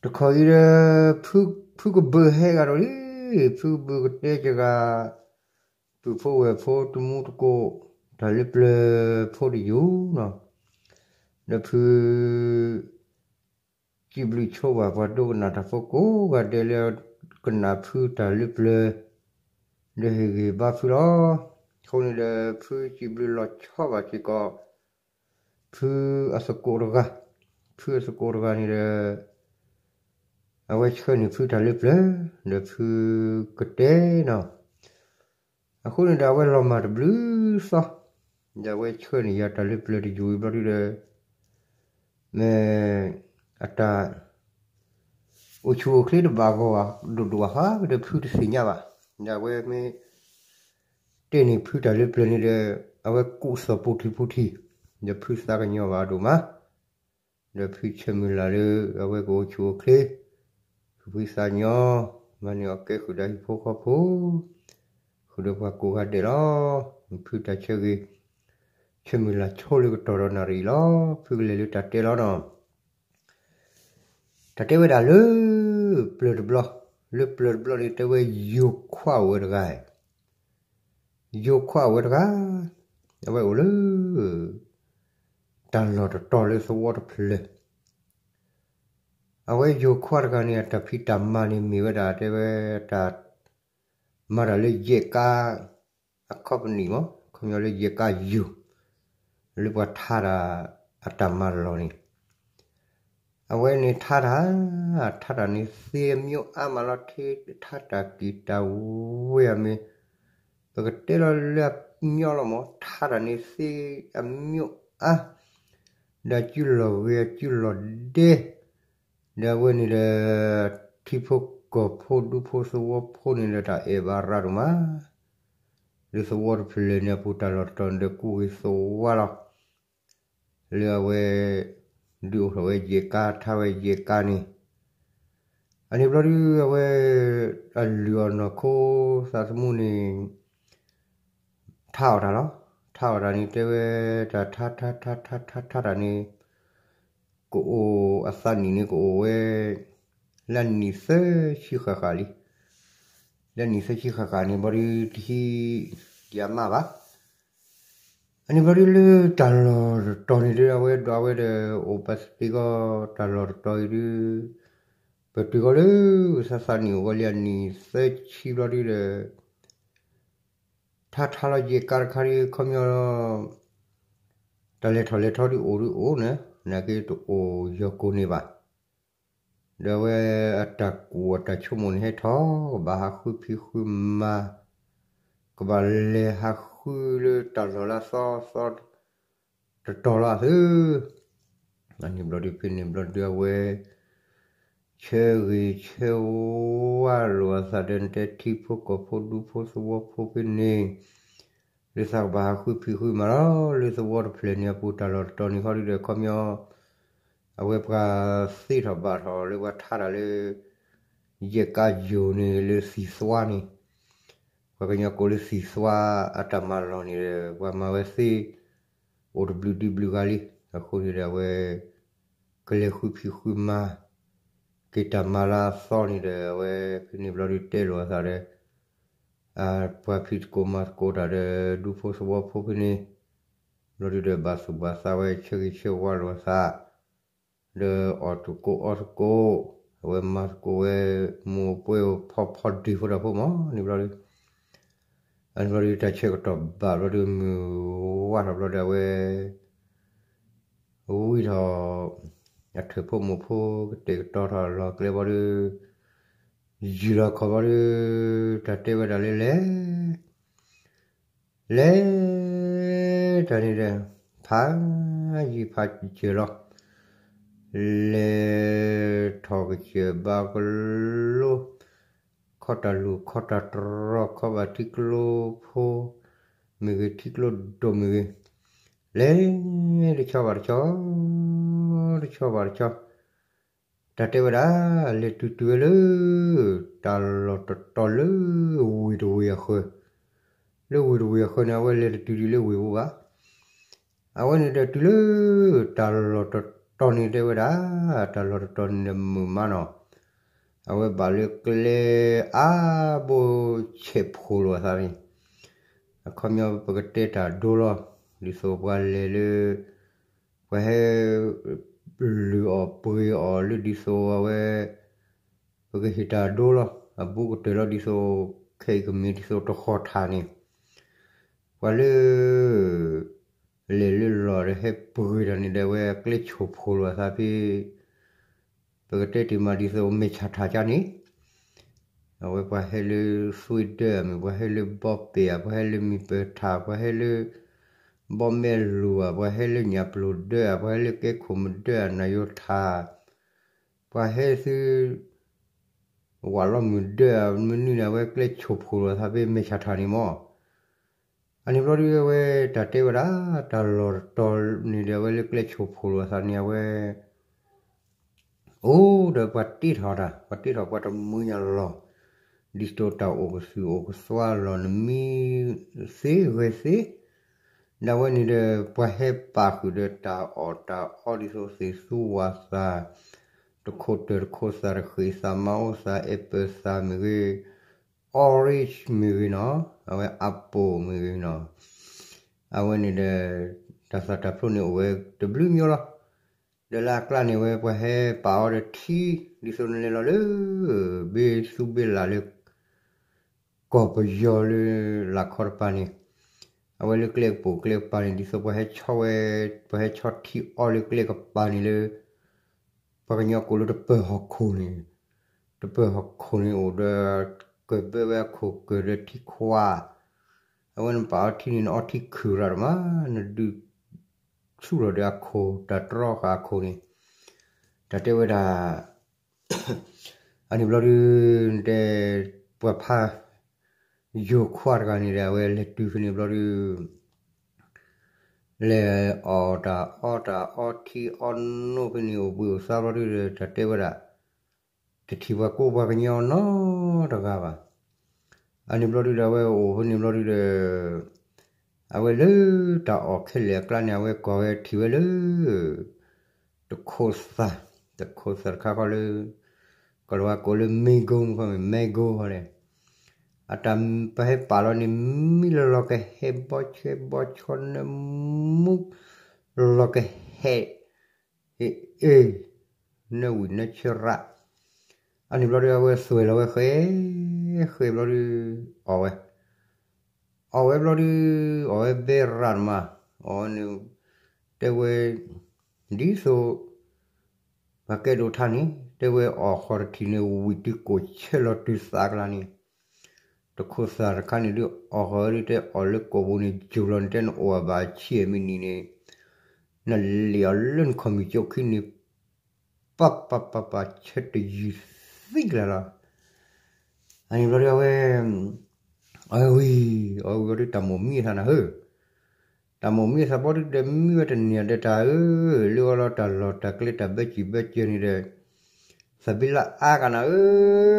တခီအံၤဒီး ဖုကဘုးဟဲဂၤဒီးလံ, ဖုကဘုးကတဲကဂၤ ပုၢ်ဖိဝဲၢ်ဖိတမူတကိး တၢ်လၢပျၢၤဖိတယိာ်နီၤ, ဒီးဖု စံးဘျုးဆိဘၣ်ပှၤဒိကနၣ်တၢ်ဖိကိးဂၤဒဲးလၢ ကနၣ်ဖုတၢ်လၢပျၢၤ ဒီးဟ့ၣ်ဂံၢ်ဘါဖုလီၤ. အဃိန့ၣ်ဒီး ဖုစံးဘျုးလီၤဆီဘၣ်စ့ၢ်ကီး ဖုအသကိးတဂၤ, ဖုအသကိးတဂၤန့ၣ်ဒီး အဝဲဆှၢန့ၢ်ဖုတၢ်လၢပျၢၤ ဒီးဖုကတဲနီၤ. အဃိန့ၣ်ဒီး အဝဲလီၤမၢ်တဘျုးသီ, ဒီးအဝဲဆှၢန့ၢ်ယၤတၢ်လၢပျၢၤတယိာ်အံၤဘျီဒုဒီး မ့ၢ်အတၢ် အိၣ်ဆူၣ်အိၣ်ချ့တဘၣ်ဂီၢ်ဘၣ် ဒိၣ်ဒိၣ်ဘၣ်ဃးဒီးဖုတသ့ၣ်ညါဘၣ်. ဒီးအဝဲမ့ၢ်တဲန့ၢ်ဖုတၢ်လၢပျၢၤန့ၣ်ဒီး အဝဲကူးသီၣ်ပူၤထံပူၤထံ, ဒီးဖုသးကညီၤဘၣ်အဒိၣ်မး, ဒီးဖုဆၢမုၢ်လၢ်လၢ အဝဲကအိၣ်ဆူၣ်အိၣ်ချ့ ဖုဖုသးကညီၤ, မၤန့ၢ်အီၣ်ကဲဃုာ်ဒီးဟံၣ်ဖိဃီဖိ ဃုာ်ဒီးပှၤကိးဂၤဒဲးလီၤ. ဖုတၢ်ဆၢဂ့ၤ ဆၢမုၢ်လၢ်ဆိလၢကတီၢ်ဒီးနၣ်ရံၣ်အံၤလီၤ. ဖုကလဲၤလၢတၢ်တဲလီၤနီၤ. တၢ်တဲဝဲဒၣ်လၢပျၢၤတဘျီ, လၢပျၢၤတဘျီန့ၣ် တဲဝဲယိၤခွါအိၣ်ဝဲတဂၤ, ယိၤခွါအိၣ်ဝဲတဂၤ, အဝဲအိၣ်လၢ တၢ်လီၢ်တတီၤလၢသဝီတဖျၢၣ်, အဝဲယိၤခွါတဂၤန့ၣ် အတၢ်ဖံးတၢ်မၤန့ၣ်မ့ၢ်ဝဲဒၣ် တဲဝဲတၢ် မၤတၢ်လၢယဲၢ်ကါ အ company မး, ခီပညီလၢယဲၢ်ကါယိၤ, လၢပှၤထါတၢ်အတၢ်မၤလီၢ်န့ၣ်, အဝဲန့ၣ်ထါတၢ်, ထါတၢ်န့ၣ်သ့အမျိုးအါမးလီၤ, ထါတၢ်ကံၢ်တၢ်ဝဲအမ့ၢ် ပကတဲလီၤလၢအမျိုးလီၤမး, ထါတၢ်န့ၣ်သ့အမျိုးအါ, ဒီးအစုလီၢ်ဂ့ၤအစုလီၢ်ဒဲ ဒီးအဝဲန့ၣ်ဒီး ထံဖိကီၢ်ဖိဒူဖိသဝီဖိန့ၣ်ဒီး တၢ်အဲၣ်ဘၣ်ရၤဒိၣ်မး, လၢသဝီတဖျၢၣ်န့ၣ်အပူၤ တၢ်လီၢ်တတီၤန့ၣ်ဒီးကူၣ်ဂ့ၤသဝါလီၤ, လၢအဝဲ ဒုးအိၣ်ထီၣ်ဝဲယဲၢ်ကါ ထါဝဲယဲၢ်ကါန့ၣ်, အန့ၣ်ဘျီဒု အဝဲ အလုၢ်အီၣ်နီၢ်ခိသးသမူန့ၣ် ထါအီၣ်တၢ်လီၤ. ထါအီၣ်တၢ်န့ၣ် တဲဝဲတၢ်ထါထါထါထါထါထါတၢ်န့ၣ် ကအိၣ်အသးနံၣ်န့ၣ် ကအိၣ်ဝဲ လၢနံၣ်သၢဆံဃၣ်ဃၣ်လံ. လၢနံၣ်သၢဆံဃၣ်ဃၣ်န့ၣ် ဘျီဒုတဟံးဒံးအမါဘၣ်. အန့ၣ်ဘျီဒုလၢတၢ်လီၢ်တတီၤန့ၣ်ဒု အဝဲဒွးဝဲဒီး အိၣ်ပသတ့ၢ်ကီးတၢ်လီၢ်တတီၤအံၤဒု ပတုၤဃီၤလၢ သးသးနံၣ်အိၣ်ဝဲလံအနံၣ်သၢဆံဘျီဒုဒီး ထါထါလီၤယဲၢ်ကါတခါဒု ခီပညီ တၢ်လဲၤထီၣ်လဲၤထီဒုအိၣ်ဒုအိၣ်န့ၣ် နာ်က့တအိၣ်ယီၤကိၢ်န့ၣ်ဘၣ်. ဒီးအဝဲအတၢ်ကူၣ်အတၢ်ဆိကမိၣ်န့ၣ် ဟဲထီၣ်ကဘၣ်ဟးဃုဖံးဃုမၤ, ကဘၣ်လဲၤဟးဃုလၢတၢ်လီၢ်လၢအသီသီ တတီၤလီၤအသု. အန့ၣ်ဘျီဒု ဖဲန့ၣ်ဘျီဒု အဝဲ ဆၢဂ့ၤဆၢဝါလိာ်အသးဒီး နတဲထံဖိကီၢ်ဖိဒူဖိသဝီဖိဖဲန့ၣ် လၢသးကဘၣ်ဟးဃုဖံးဃုမၤလီၤ လၢသဝီတဖျၢၣ်န့ၣ်အပူၤ တၢ်လီၢ်တတီၤန့ၣ်ခီဒုဒီး ခီပညီ အဝဲပှၤသ့ထီၣ်ဘၣ်ထီၣ်လၢပှၤထါတၢ်လၢ ယဲၢ်ကါယိၤန့ၣ်လၢသံၣ်သွါန့ၣ်, ပှၤကညီကိးလၢသံၣ်သွါအတၢ်မၤလီၢ်န့ၣ်ဒီး ပှၤမၤဝဲသ့ အိၣ်တဘျုးဒုဘျုးဂၤလံ. အဃိန့ၣ်ဒီးအဝဲ ကလဲၤဃုဖံးဃုမၤ က့ၤတၢ်မၤလၢအသီန့ၣ်ဒီး အဝဲဖဲန့ၣ်ဘျီဒုတဲလိာ်အသးဒီး ပှၤဖံးသကိးမၤသကိးတၢ်ဒီး ဒူဖိသဝီဖိဖဲန့ၣ် ဘျီဒုဒီးဘၣ်သူၣ်ဘၣ်သးဝဲ ဆၢဂ့ၤဆၢဝါလိာ်အသး ဒီးအီၣ်သကိးအီသကိး အဝဲမၤသကိးဝဲ မိၢ်ပှဲၤဖီဖီဒ့ၣ်ဖိတၢ်ဖိမးန့ၣ်ဘျီဒု အန့ၣ်ဘျီဒု တၢ်ဆၢကတီၢ်ဘၣ်ဘျီဒု မုၢ်ဝါထီၣ်ဘျီဒု အဝဲ ဝံထီၣ် အထၢၣ်ဖိမိၢ်ဖိကတဲာ်ကတီၤထီၣ်လီၢ်ကျဲဘျီဒု ယံာ်လီၤခီဘျီဒု တၢ်တဲဝဲဒၣ်လၢလဲၤ လဲၤ တၢ်န့ၣ်ဒီး ဖးယံာ်ဖးစၢၤလီၤ. လဲၤထီၣ်ကစၢၢ်ဘၣ်ကလိ ခီတၢ်လူၢ်ခီတၢ်တြီၢ် ခီဘၣ်ထံကျိဖိမ့ၢ်ဂ့ၤ ထံကျိဒိၣ်မ့ၢ်ဂ့ၤ, လဲၤ တဆီဘၣ်တဆီ တဆီဘၣ်တဆီ တၢ်တဲဝဲဒၣ် လဲၤတုၤတုၤဝဲလၢ တၢ်လီၢ်တတီၤလၢဝ့ၢ်တဝ့ၢ်အဃၢၤ, လၢဝ့ၢ်တဝ့ၢ်အဃၢၤန့ၣ် အဝဲလဲၤတတုၤဒံးလၢဝ့ၢ်ပူၤဘၣ်. အဝဲန့ၣ်ဒီးတုၤလၢ တၢ်လီၢ်တတီၤ တၢ်လီၢ်တတီၤန့ၣ်တဲဝဲဒၣ်, တၢ်လီၢ်တတီၤန့ၣ်ဒီးမုာ်မးနီၤ, အဝဲဘၣ်လၢကျဲအါဘိဆဲးဖိးလိာ်အသးန့ၣ်, အခီပညီပကတဲတၢ်ဒိလီၤ, ဒ်သိးပှၤလဲၤလၢ ပှၤဟဲ လုၢ်အီၣ်ပှ့ၤအီၣ်လၢဒ်သိးအဝဲ ပကဟ့ၣ်တၢ်ဒိလီၤ, အဘူးကတၢၢ်လီၤဒ်သိး ခဲအံၤကမ့ၢ်ဒ်သိးတဃီၤထၣ်န့ၣ်, ပှၤလၢ လဲၤလၢလီၢ်ဒီးဟဲပှ့ၤတၢ်န့ၣ်ဒီး အဝဲအကျဲဆိၣ်ဖိးလိာ်အသးဖဲ ပကတဲတ့ၢ်မးဒ်သိးမဲာ်ဆၣ်ထၣ်ကါန့ၣ်, အဝဲပှၤဟဲလၢသွ့ဒၢဧါမ့ၢ် ပှၤဟဲလၢဘီပဲၢ်ဧါ ပှၤဟဲလၢမံၤပၢၢ်ထၣ် ပှၤဟဲလၢ ဘီမဲလူၤဧါ ပှၤဟဲလၢညၣ်ပျိၤဒၢဧါ ပှၤဟဲလၢကဲခိၣ်မဒၢဧါ နၢ်ယိၤထၣ် ပှၤဟဲသု ဝးလီမုၢ်ဒၢဧါ မနုၤန့ၣ် အဝဲကျဲဆိၣ်ဖိးလိာ်အသးဖဲမဲာ်ဆၣ်ထၣ်န့ၣ်မး, အန့ၣ်ဘျီဒုးအဝဲတၢ်တဲဝဲဒၣ် တၢ်လီၢ်တတီၤန့ၣ်ဒီး အဝဲလၢကျဲဆိၣ်ဖိးလိာ်အသးန့ၣ် အဝဲ အိၣ်ဒီးပှၤတ့ထီၣ်တၢ် ပှၤတ့ထီၣ်ပှၤတမှံညါလီၢ်, ဒ်သိးတၢ်အိၣ်ကသုၣ်အိၣ်ကသွါလီၢ် နမံသ့ဂဲၤသ့, ဒ်ဝဲန့ၣ်ဒီး ပှၤဟဲပာ်ဃုာ်ဒီးတၢ်အီၣ်တၢ်အီဒ်သိးသ့ၣ်သူဝၣ်သၣ်, တခိးတၢၢ်တခိးသၣ် တဃ့ၢ်သၣ် မၤအိၣ်သၣ် အဲပၢၣ်သၣ်မ့ၢ်ဂ့ၤ, orange မ့ၢ်ဂ့ၤနီၤ, အဝဲ apple မ့ၢ်ဂ့ၤနီၤ, အဝဲန့ၣ်ဒီး တၢ်သၣ်တၢ်ဖျိန့ၣ်အိၣ်ဝဲတဘျုးမျိုးလီၤ. ဒီးလၢအကျါန့ၣ်ဝဲ ပှၤဟဲပာ်အီၤဒီးထံ, ဒ်သိးနလဲၤလီၤလၢ ဘ့သူဘ့လၢ်လၢ ကီၢ်ပယီၤလၢ လၢ်ခီတပၤန့ၣ်, အဝဲလၢကျဲကပိာ်ကျဲကပၤန့ၣ် ဒ်သိးပှၤဟဲဆီဝဲ, ပှၤဟဲဆီထံအီလၢကျဲကပၤန့ၣ်လၢ ပှၤကညီကိးလၢတပၢၢ်ဟီၣ်ခိၣ်န့ၣ်, တပၢၢ်ဟီၣ်ခိၣ်န့ၣ်အိၣ်ဒီး ကၢၢ်ဘၢဝဲအခိၣ်ကၢၢ်ဒီးထံခွါ, အဝဲနပာ်အီၤထံန့ၣ် နအီထံခုၣ်ရၣ်တမး နဒုး ဆူၣ်ထီၣ်ဒီးအခိၣ် တၢ်တြီဃာ်အခိၣ်န့ၣ်, တၢ်တဲဝဲဒၣ် အန့ၣ်ဘျီဒုး တဲ ပှၤဖး ယိၤခွါတဂၤန့ၣ်ဒီး အဝဲလဲၤတုၤဖဲန့ၣ်ဘျီဒုး လဲၤအီၣ်တၢ်အီတၢ်အီထံအီနိဖဲန့ၣ် အိၣ်ဘှံးအိၣ်သါဘျီဒုးဒီး တၢ်တဲဝဲဒၣ် တထံၣ်ပှၤကိးပှၤကညီနီတဂၤဘၣ်. အန့ၣ်ဘျီဒုးဒီး အဝဲအိၣ်ဖဲန့ၣ်ဘျီဒုးဒီး အဝဲလၢတၢ်အီၣ်ခဲလၢာ်အကျါန့ၣ် အဝဲကွၢ်ဝဲထံၣ်ဝဲလၢ တခိးသၣ်, တခိးသၣ်တခါဃီလၢ ကီၢ်လၤဝါကိးလၢ mango မ့ၢ် mango ဃီန့ၣ်, အတၢ်ပဟဲပာ်လီၤန့ၣ် မံလီၤလီၤကဟဲ ဘီဆဲဘီဆီ နၢမူ လီၤကဟဲ အ့ၣ်အ့ၣ် နၢဝံၣ်နၢဆၢရၣ်, အန့ၣ်ဘျီဒုး အဝဲသွဲၣ်လီၤဝဲဃဲ ဃဲဘျီဒုး အီၣ်ဝဲ, အီၣ်ဝဲဘျီဒုး အီၣ်ဝဲဘဲရၣ်မး, အီၣ်ဝဲန့ၣ် တဲဝဲ ဒ်သိး ပှၤကဲဒိးထါန့ၣ် တဲဝဲအီၣ်ဃီတထံၣ်န့ၣ် ဝံၣ်တုၤကိၣ်ဆဲလီၤတုၤသးကလါန့ၣ်, တခိးသၣ်တခါန့ၣ်ဒုး အီၣ်ဃီဝဲဒုး တဲအီၣ်လၢကိာ်ပူၤန့ၣ် ယူၤလီၤန့ၣ် တဲနအိၣ်အဘၣ်ဆံးမံးနံးန့ၣ် နလ့ၣ်အီၤလၢနခီၣ်မုၢ်ကၠိခံန့ၣ် ပၢ်ပၢ်ပၢ်ပၢ် ဆၢတယုၢ်သံကလါလီၤ. အန့ၣ်ဘျီဒုးအဝဲ အီၣ်ဝံၤ အီၣ်ဝံၤဘျီဒုး တၢ်မိၣ်မံအသးနၤဧၢ, တၢ်မိၣ်မံအသးဘျီဒုးဒီး မံဝဲတန့ၢ်ဒီးတၢ်ဧၢ, လၢအီလီၤတၢ်လီၢ်တၢ်ကျဲတၢ်ဘၢစံၣ်ဘၢစၢၤန့ၣ်ဒီး သးဘံလါအါကနၤဧ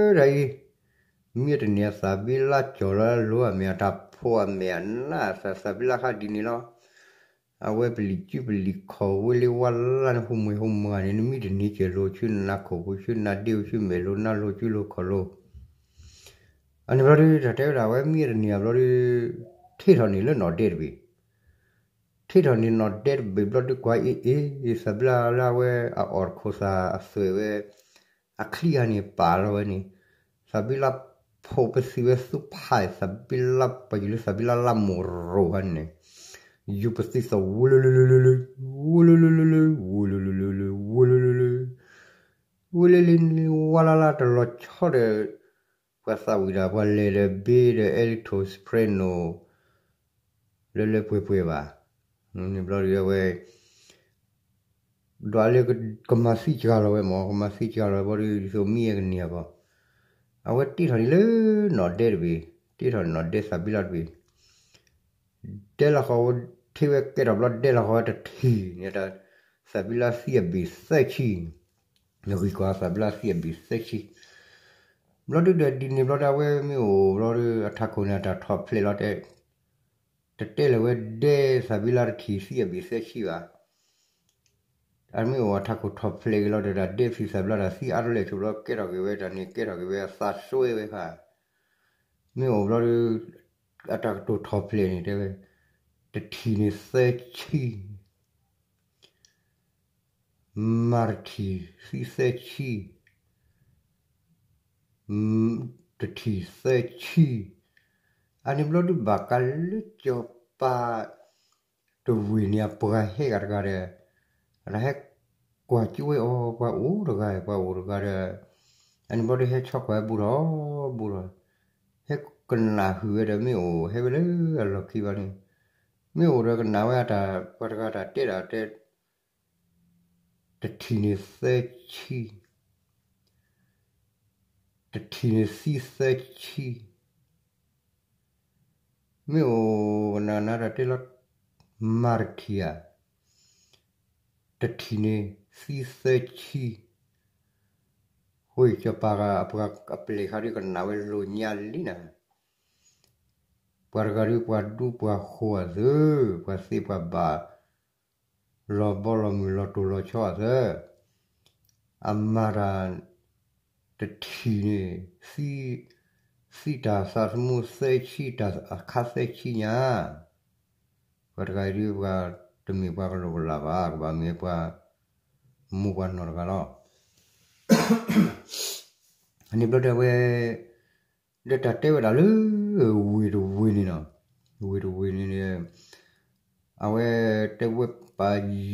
ၢ, တၢ်အံၤ မံတန့ၢ်အသးဘံလါကၠီၣ်လီၤလိၤအမဲာ် အတၢ်ဖိအမဲာ်အနးအသး သးဘံလါဃါဒ်န့ၣ်လီၤ. အဝဲပလံၤစုပလံၤခီၣ်ဝဲလၢဝါလၢ်န့ၣ် ဟူးမွဲဟူးမွဲန့ၣ် နမံတန့ၢ်ကၢၢ်လိၤဆူနနါခိၣ်ပူၤ ဆူနါဒ့ပူၤ ဆူမဲာ်လိၤနါလိၤ ဆူလိၤခီၣ်လိၤ. အန့ၣ်ဘျီဒုး တၢ်တဲဝဲဒၣ် အဝဲမံတန့ၢ်ဘျီဒုး ထံၣ်ထီၣ်န့ၢ်လၢနီၢ်ဒဲတဘ့ၣ် ထံၣ်ထီၣ်န့ၢ်နီၢ်ဒဲတဘ့ၣ်ဘျီဒုး ကွၢ်အ့ၣ်အ့ၣ် သးဘံလါလၢအဝဲအအီၣ်တခိးသၣ်အသွဲၣ်ဝဲ အချံဂၤန့ၣ်ပာ်လီၤဝဲန့ၣ် သးဘံလါဖိးပသံၣ်ဝဲသူဖး သးဘံလါပှၤယုၢ်လၢ သးဘံလါလါမိၢ်ရိၤဂၤန့ၣ် ယူၤပသံၣ်သီၣ် ဝူလူလူလူလူလူ ဝူလူလူလူလူ ဝူလူလူလူလူ ဝူလူလူလူ ဝါလၢ်လၢ်တလီၤဆီဒီး ပှၤသးဝံၣ်ဒီး ပှၤလဲၤဒီးဘ့ဒီး အဲလံထိၣ် Soprano လၢလၢပှဲၤပှဲၤဘၣ်. န့ၣ်ဘျီဒုးအဝဲ ဒွးလၢကမၤသံစှၤလီၤဝဲမၢ် ကမၤသံစှၤလီၤဝဲဘျီဒုး ဒ်သိးမံအကန့ၢ်အဂီၢ် အဝဲတ့ထီၣ်န့ၢ်လၢနီၢ်ဒဲတဘ့ၣ် တ့ထီၣ်နီၢ်ဒဲသးဘံလါတဘ့ၣ် ဒဲလီၤဃီၤဝဲ ထံၣ်ဝဲကဲထီၣ်ဘျီဒဲလီၤဃီၤဝဲတထံၣ်န့ၣ် သးဘံလါသံအဘ့ၣ်သၢဆံ နဂံၢ်ကွၢ်သးဘံလါသံအဘ့ၣ်သၢဆံ ဘျီဒုးဒီးဒ်န့ၣ်ဘျီဒုး အဝဲမ့ၢ်အိၣ်ဘျီဒုး အထးခိၣ်န့ၣ် အတၢ်ထီၣ်ဖျဲးလီၤတဲ တတဲလၢၤဝဲဒဲသးဘံလါတထံၣ်သံအဘ့ၣ်သၢဆံဘၣ်. အမ့ၢ်အိၣ်အထးခိၣ်ထီၣ်ဖျဲးက့ၤလီၤဒီး တၢ်ဒဲးသံသးဘျါတၢ်သံအါတလၢ်ဆိးဘျီ ကဲထီၣ်က့ၤဝဲတၢ်န့ၣ် ကဲထီၣ်က့ၤဝဲအသးစွဲဝဲဃါ, မ့ၢ်အိၣ်ဘျီဒီး အတၢ်ကတိၤထီၣ်ဖျဲးန့ၣ်တဲဝဲ, တထံၣ်န့ၣ်သၢဆံ မၤတထံၣ်သံသၢဆံ, တထံၣ်သၢဆံ, အန့ၣ်ဘျီဒုးဘၣ်ကးလၢစီၤပၤတဝ့ၢ်န့ၣ် အပှၤဟဲဂၤတဂၤဒီး အတၢ်ဟဲကွၢ်ကၠိဝဲအီၤ ပှၤအိၣ်တဂၤ ပှၤအိၣ်တဂၤဒီး အန့ၣ်ဘျီဒုးဟဲဆီကွၢ်ဘူးထီၣ်ဘူးထီၣ် ဟဲကနၣ်ဟုၣ်ဝဲဒီး မ့ၢ်အိၣ်ဟဲဝဲလၢအလီၢ်ခံဘၣ်န့ၣ် မ့ၢ်အိၣ်ဒီးကနၣ်ဝဲအတၢ် ပှၤတဂၤတၢ်တဲဒၣ်တဲ တထံၣ်န့ၣ်သၢဆံ, တထံၣ်န့ၣ်သံသၢဆံ, မ့ၢ်အိၣ်ကနၣ်နၤတၢ်တဲလီၤ မၤတထံၣ်ဧါ, တထံၣ်န့ၣ်သံသၢဆံ, ဃိအံၤစီၤပၤအပှၤအပျဲၢ်ခါဒုးကနၣ်ဝဲလိာ်ညါလံနၤ, ပှၤတဂၤဒုးပှၤဒူပှၤဃိၤအသၢ, ပှၤသ့ပှၤဘၣ် လီၤဘီလီၤမုၢ်လီၤတိၢ်လီၤဆီအသၢ, အမၤတၢ် တထံၣ်န့ၣ် သံ, သံတၢ်သးသမူသၢဆံ တၢ်အခါသၢဆံညါ, ပှၤတဂၤအံၤဒုးပှၤတမ့ၢ်ပှၤကလိာ်ကလၤဘၣ် ကဘၣ်မ့ၢ်ပှၤမူပှၤနီၢ်တဂၤလီၤ. အန့ၣ်ဘျီဒီးအဝဲ ဒီးတၢ်တဲဝဲဒၣ်လၢ ဝ့ၢ်တဝ့ၢ်န့ၣ်နီၤ, ဝ့ၢ်တဝ့ၢ်န့ၣ်န့ၣ် အဝဲတဲဝဲပ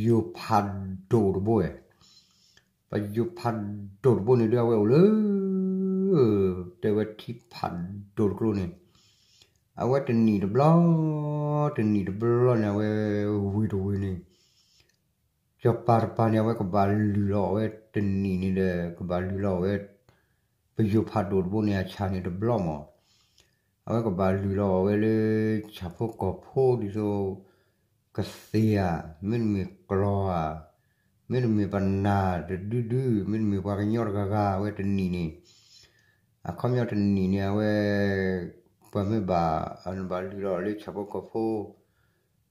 ယိၤဖးဒိၣ်တဘိဝဲ, ပယိၤဖးဒိၣ်တဘိန့ၣ်ဒုးအဝဲအိၣ်လၢ တဲဝဲထံဖးဒိၣ်တကျိၤန့ၣ်, အဝဲတနံၣ်တဘျီ, တနံၣ်တဘျီန့ၣ် အဝဲဝ့ၢ်တဝ့ၢ်န့ၣ် စီၤပၤတပၤန့ၣ် အဝဲကဘၣ်လုၢ်လီၤအီၣ်ဝဲတနံၣ်န့ၣ်ဒီး ကဘၣ်လုၢ်လီၤအီၣ်ဝဲ ပယိၤဖးဒိၣ်တဘိန့ၣ် အဆၣ်န့ၣ်တဘျီမး, အဝဲကဘၣ်လုၢ်လီၤအီၣ်ဝဲလၢ ဆၣ်ဖိကီၢ်ဖိဒ်သိး ကသ့ၣ်ဧါ, မ့တမ့ၢ်ကျီၤဧါ, မ့တမ့ၢ်ပနၢ်တဒုဒု, မ့တမ့ၢ်ပှၤကညီတဂၤဂၤ အဝဲတနံၣ်န့ၣ် အခီပညီတနံၣ်န့ၣ် အဝဲ ပှၤမ့ၢ်ဘၣ် နဘၣ်လုၢ်လီၤအီၣ်လၢဆၣ်ဖိကီၢ်ဖိ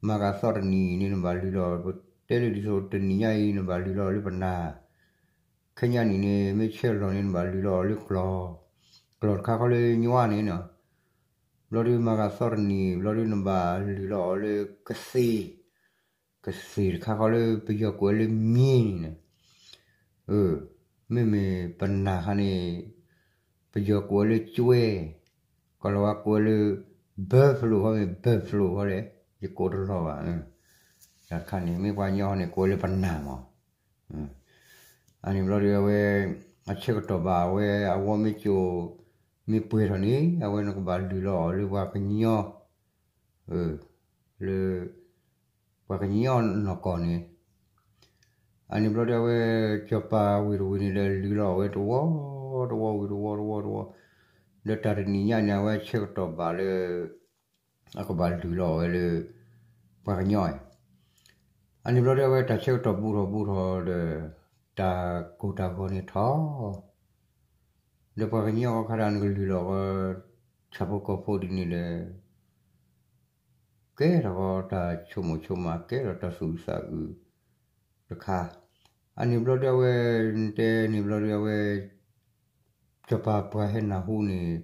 မၤကသီတနံၣ်န့ၣ် နဘၣ်လုၢ်လီၤအီၣ်, ပတဲလၢဒ်သိးတနံၣ်ညါအံၤ နဘၣ်လုၢ်လီၤအီၣ်လၢပနၢ်, ခဲညါနံၣ်န့ၣ် မ့ၢ်ဆဲးလီၤန့ၣ် နဘၣ်လုၢ်လီၤအီၣ်လၢကျီၤ, ကျီၤတခါဃီလၢညွါန့ၣ်နီၤ, ဘျီဒုးမၤကသီတနံၣ် ဘျီဒုးနဘၣ်လုၢ်လီၤအီၣ်လၢကသ့ၣ်, ကသ့ၣ်တခါဃီလၢပယီၤကိးဝဲလၢမ့ၢ်န့ၣ်နီၤ, မ့မ့ၢ်ပနၢ်ခါန့ၣ် ပယီၤကိးဝဲလၢကၠွဲ, ကီၢ်လီၤဝါကိးဝဲလၢ buffalo ဃီမ့ၢ် buffalo ဃီလဲၣ်, ယကိးတလီၤဘၣ်, တၢ်တခါန့ၣ် မ့ၢ်ပှၤကညီန့ၣ် ကိးဝဲလၢပနၢ်မး, အန့ၣ်ဘျီဒုးအဝဲ အဆၢကတီၢ်ဘၣ်အဝဲအဝီမ့ၢ်ကၠိ မ့ၢ်ပှဲၤထီၣ်န့ၣ် အဝဲနကဘၣ်လုၢ်လီၤအီၣ်လၢပှၤကညီ လၢ ပှၤကညီနီၢ်ကီၢ်န့ၣ်, အန့ၣ်ဘျီဒုးအဝဲ စီၤပၤဝ့ၢ်တဝ့ၢ်န့ၣ်ဒီး လုၢ်လီၤအီၣ်ဝဲတဝီ တဝီ ဝ့ၢ်တဝီ တဝီ တဝီ, ဒီးတၢ်တနံၣ်ညါန့ၣ် အဝဲဆၢကတီၢ်ဘၣ်လၢ အကဘၣ်လုၢ်လီၤအီၣ်ဝဲလၢ ပှၤကညီအံၤ, အန့ၣ်ဘျီဒုးအဝဲတၢ်ဆၢကတီၢ်ဘူးထီၣ်ဘူးထီၣ်ဒီး တၢ်ကိၢ်တၢ်ဂီၤန့ၣ်ထီၣ် ဒီးပှၤကညီအီၤခါဒီး နကလုၢ်လီၤအီၣ် ဆၣ်ဖိကီၢ်ဖိဒ်န့ၣ်ဒီး ကဲထီၣ်တၢ်ဆိကမိၣ်ဆိကမး ကဲထီၣ်တၢ်သူၣ်အုးသးအုးတခါ, အန့ၣ်ဘျီဒုးအဝဲ တဲန့ၣ်ဘျီဒုးအဝဲ စီၤပၤပှၤဟဲနၢ်ဟူန့ၣ်,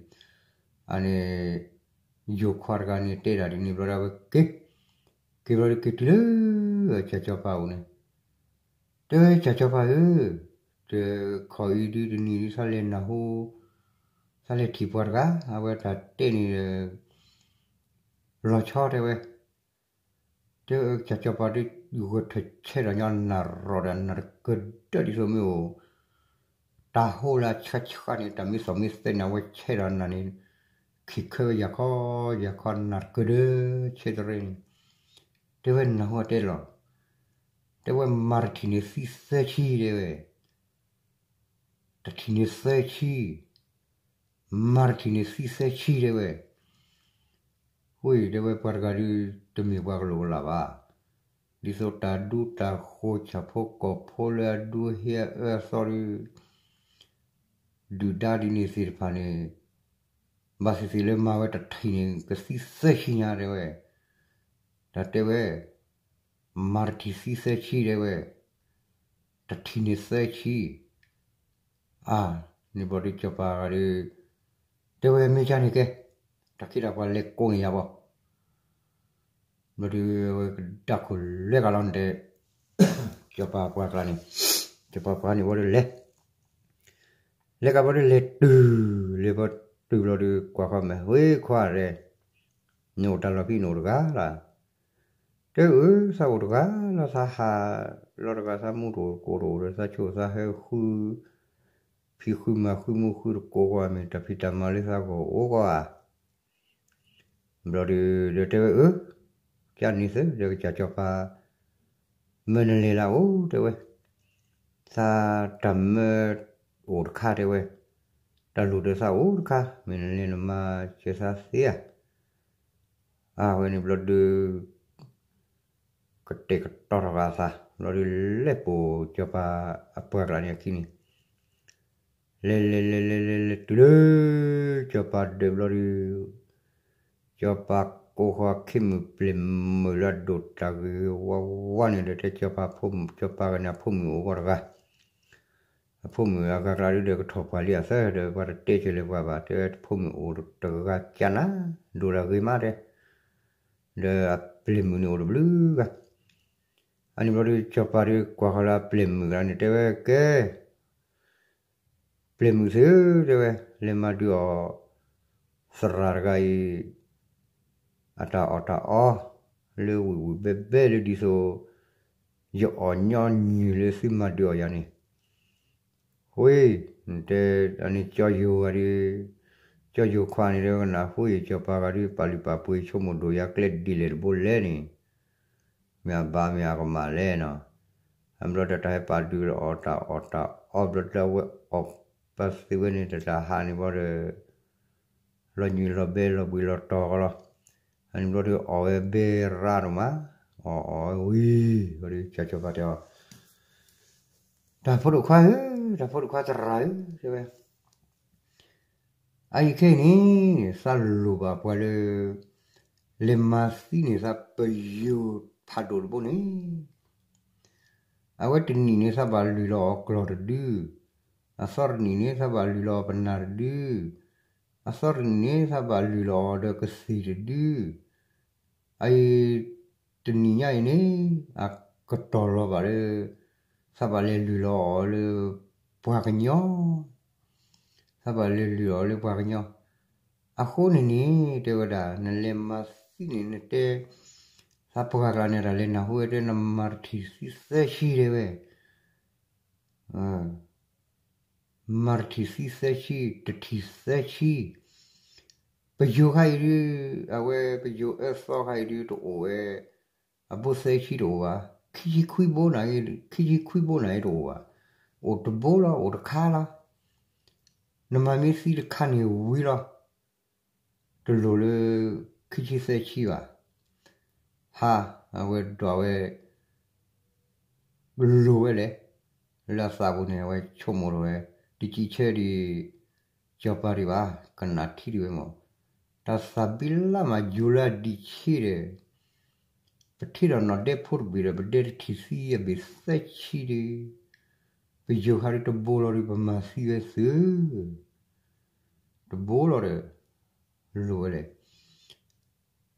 အန့ၣ် ယိၤခွါတဂၤန့ၣ်တဲဒၣ်ဒ်န့ၣ်ဘျီဒုးအဝဲက့ၤ, က့ၤဘျီဒုးက့ၤတုၤလၢ စီၤစီၤပၤအိၣ်န့ၣ်, တဲဝဲစီၤစီၤပၤဧၢ, တခီအံၤဒုးတနံၣ်ဒုး သးလဲၤနၢ်ဟူ သးလဲၤထံၣ်ပှၤတဂၤ အဝဲတၢ်တဲန့ၣ် လီၤဆီတဲဝဲ, တဲစီၤစီၤပၤဒုး ဂဲၤထၢၣ်ဆဲးဒီးညီနၢ်ရီၣ်ဒီးနၢ်တကၢၢ်ဒၢးဒ်သိးမ့ၢ်အိၣ် တၢ်ဟိလၢအဆှါဆှါန့ၣ် တၢ်မ့ၢ်သီၣ်မ့ၢ်သဲန့ၣ် အဝဲဆဲးဒီးနၢ်န့ၣ် ခံးခဲဝဲယၤခီ ယၤခီနၢ်တကၢၢ်ဒၢးဆဲးတရ့န့ၣ်, တဲဝဲနၢ်ဟူအတဲလီၤ, တဲဝဲမၤတထံၣ်န့ၣ်သံသၢဆံတဲဝဲ တထံၣ်န့ၣ်သၢဆံ, မၤတထံၣ်န့ၣ်သံသၢဆံတဲဝဲ, ဃိအံၤတဲဝဲပှၤတဂၤဒုး တမ့ၢ်ပှၤကလိာ်ကလးဘၣ်, ဒ်သိးတၢ်ဒူတၢ်ဃိၤဆၣ်ဖိကီၢ်ဖိလၢအဒူအဟ့ၣ်အအၢအသီဒုး ဒုၣ်ဒါဒ်န့ၣ်သ့ၣ်တဖၣ်န့ၣ် ဘၣ်သ့ၣ်သ့ၣ်လၢမၤဝဲတထံၣ်န့ၣ် ကသံသၢဆံညါတဲဝဲ, တၢ်တဲဝဲ မၤတထံၣ်သံသၢဆံတဲဝဲ, တထံၣ်န့ၣ်သၢဆံ, အါ, န့ၣ်ဘျီဒုးစီၤပၤဂၤဒီး တဲဝဲမ့ၢ်ကန့ၣ်ကဲ, တၢ်ခ့တၢ်ပှၤလဲၤကိးန့ၢ်ယၤဘၣ်. ဘျီဒုးအဝဲကဒါခိၣ်လဲၤကလီၤန့ၣ်တဲ, စီၤပၤပှၤကျါန့ၣ်, စီၤပၤပှၤန့ၣ်ဝံၤဒီးလဲၤ လဲၤကဘျီဒုးလဲၤတုၤ, လဲၤဘျီတုၤဘျီဒုးကွၢ်ဃီမဲာ် ဝ့ခွါရဲ, နအိၣ်တၢ်လီၢ်ခံနအိၣ်တဂၤလီၤ. တဲအၢ သးအိၣ်တဂၤလီၤ သးဟးလီၤတဂၤ သးမူတအိၣ်တကိးတအိၣ်ဒီး သးဆိၣ်သးဟဲဃု ဖံးဃုမၤဃုမူဃုတကိးကွၢ် မ့ၢ်တၢ်ဖံးတၢ်မၤလၢသးဂီၢ်အိၣ်ကွၢ်ဧါ. ဘျီဒုးဒီးတဲဝဲအၢ, ကန့ၣ်သၢဒီးကစၢ်စီၤပၤ မၢနလဲၤလၢအိၣ်တဲဝဲ, သးတၢ်မၢအိၣ်တခါတဲဝဲ, တၢ်လိၣ်ဒီးသးအိၣ်တခါ မ့ၢ်နလဲၤနမၤစၢၤသးသ့ဧါ. အဝဲန့ၣ်ဘျီဒုး ကတဲာ်ကတီၤထီၣ်ဃာ်အသး ဘျီဒုးလဲၤပိာ်စီၤပၤအပှၤကျါန့ၣ်အခံန့ၣ် လဲၤလဲၤလဲၤလဲၤလဲၤလဲၤတုၤလၢ စီၤပၤဒၢးဘျီဒုး စီၤပၤကိးဃီၤခ့မုၢ်ပျဲၢ်မုၢ်လၢအဒိၣ်တၢ်ဂ့ၤဝါဝါန့ၣ်ဒီး တဲစီၤပၤဖိမုၣ် စီၤပၤဂၤန့ၣ်အဖိမုၣ်အိၣ်ဂီၢ်တဂၤ, အဖိမုၣ်အဂၤကျါဒုးဒီးကထီၣ်ပှၤလံအသၢဒီး ပှၤတတဲကၢၤလၢၤပှၤဘၣ် တဲဝဲဖိမုၣ်အိၣ်တဂၤကၢ်နၤ ဒိၣ်တၢ်ဂ့ၤမးတဲ ဒီးအပျဲၢ်မုၣ်န့ၣ်အိၣ်တဘျုးဂၤ. အန့ၣ်ဘျီဒုး စီၤပၤဒုးကွၢ်ဃီၤလၢအပျဲၢ်မုၣ်ကလါန့ၣ် တဲဝဲကဲ ပျဲၢ်မုၣ်သ့ၣ်ဧၢ တဲဝဲ လဲၤမၤဒုးအီၣ် သရၣ်တဂၤအံၤ အတၢ်အီၣ်တၢ်အီ လၢဝံၣ်ဝံၣ်ဘဲဘဲလၢဒ်သိး ယအီၣ်ညီနုၢ်လၢသုမၤဒုးအီၣ်ယၤန့ၣ် ဝ့ၢ် တဲ အန့ၣ်ကၠီယိၤဂၤဒုး ကၠီယိၤခွါန့ၣ်တဲဝဲကနၣ် ဃိယစီၤပၤဂၤဒုး ပာ်လုၢ်ပာ်ပှ့ၤဆိကမိၣ်ဒိၣ်ယၤကျဲဒ်လဲၣ်တဘိလဲၣ်န့ၣ် မ့ၢ်အဘၣ်မ့ၢ်အကမၣ်လဲၣ်နီၤ. အဘျီဒီးတၢ်ဟဲပာ်ဒုးဒီးအီၣ်တၢ်အီၣ်တၢ်အီဘျီဒီးအဝဲအီၣ်ပာ်သ့ဝဲန့ၣ် တၢ်တၢ်ဟးန့ၣ်ဘျီဒီး လီၤညွံးလီၤဘဲလီၤဘှံးလီၤတီၤကလီၤ. အန့ၣ်ဘျီဒီးအီၣ်ဝဲဘဲရါဒိၣ်မး အီၣ်အီၣ်ဝဲဝံၤ ဘျီဒီးစီၤစီၤပၤတဲအီၤ တၢ်ဖိဒိၣ်ခွါဧၢ, တၢ်ဖိဒိၣ်ခွါသရၣ်ဧၢ တဲဝဲ အအံၤခဲအံၤန့ၣ် သးလိၣ်ဘၣ်ပှၤလၢ လဲၤမၤသံန့ၢ်သးပယိၤဖးဒိၣ်တဘိန့ၣ် အဝဲတနံၣ်န့ၣ် သးဘၣ်လုၢ်လီၤအီၤကျီၢ်တဒု, အသီတနံၣ်န့ၣ် သးဘၣ်လုၢ်လီၤအီၤပနၢ်တဒု, အသီတနံၣ်န့ၣ် သးဘၣ်လုၢ်လီၤအီၤဒီးကသံၣ်တဒု, အအံၤ တနံၣ်ညါအံၤန့ၣ် အကတီၢ်လီၤဘၣ်လၢ သးဘၣ်လဲၤလုၢ်လီၤအီၤလၢ ပှၤကညီ, သးဘၣ်လဲၤလုၢ်အီၤလၢပှၤကညီ, အဃိန့ၣ်န့ၣ် တဲဝဲဒၣ် နလဲၤမၤသံန့ၣ် နတဲ သးပှၢ်ကျါန့ၣ် တၢ်လဲၤနၢ်ဟူဝဲတဲ နမၤတထံၣ်သံသၢဆံတဲဝဲ မၤတထံၣ်သံသၢဆံ တထံၣ်သၢဆံ, ပယိၤခါအံၤဒုး အဝဲပယိၤအၢသီခါအံၤဒုးတအိၣ်ဝဲ အဘိသၢဆံတအိၣ်ဘၣ်, ခံဆံခွံဘိန့ၣ်, ခံဆံခွံဘိန့ၣ်တအိၣ်ဘၣ်, အိၣ်တဘိလီၤ အိၣ်တခါလီၤ, နမၤမ့ၢ်သံတခါန့ၣ်ဝံၤလီၤ တလိၣ်လၢ ခံဆံသၢဆံဘၣ်. ဟါ, အဝဲဒွးဝဲ လိၣ်ဝဲလဲၣ်, လၢအသးပူၤန့ၣ် အဝဲဆိကမိၣ်ထီၣ်ဝဲ, တစံးဆၢဒံး စီၤပၤဒံးဘၣ်, ကနၣ်ထံဒံးဝဲမး, တၢ်သးဘံလါမး ယိၤလၢအဒံးဆံဒီး ပထံၣ်ဒီးနီၢ်ဒဲဖိတဘ့ၣ်ဒီး ပဒဲတထံၣ်သံအဘ့ၣ်သၢဆံဒီး ပယိၤခါဒုးတဘိလီၤဒုး ပမၤသံဝဲသု တဘိလီၤဒီး လိၣ်ဝဲလဲၣ်.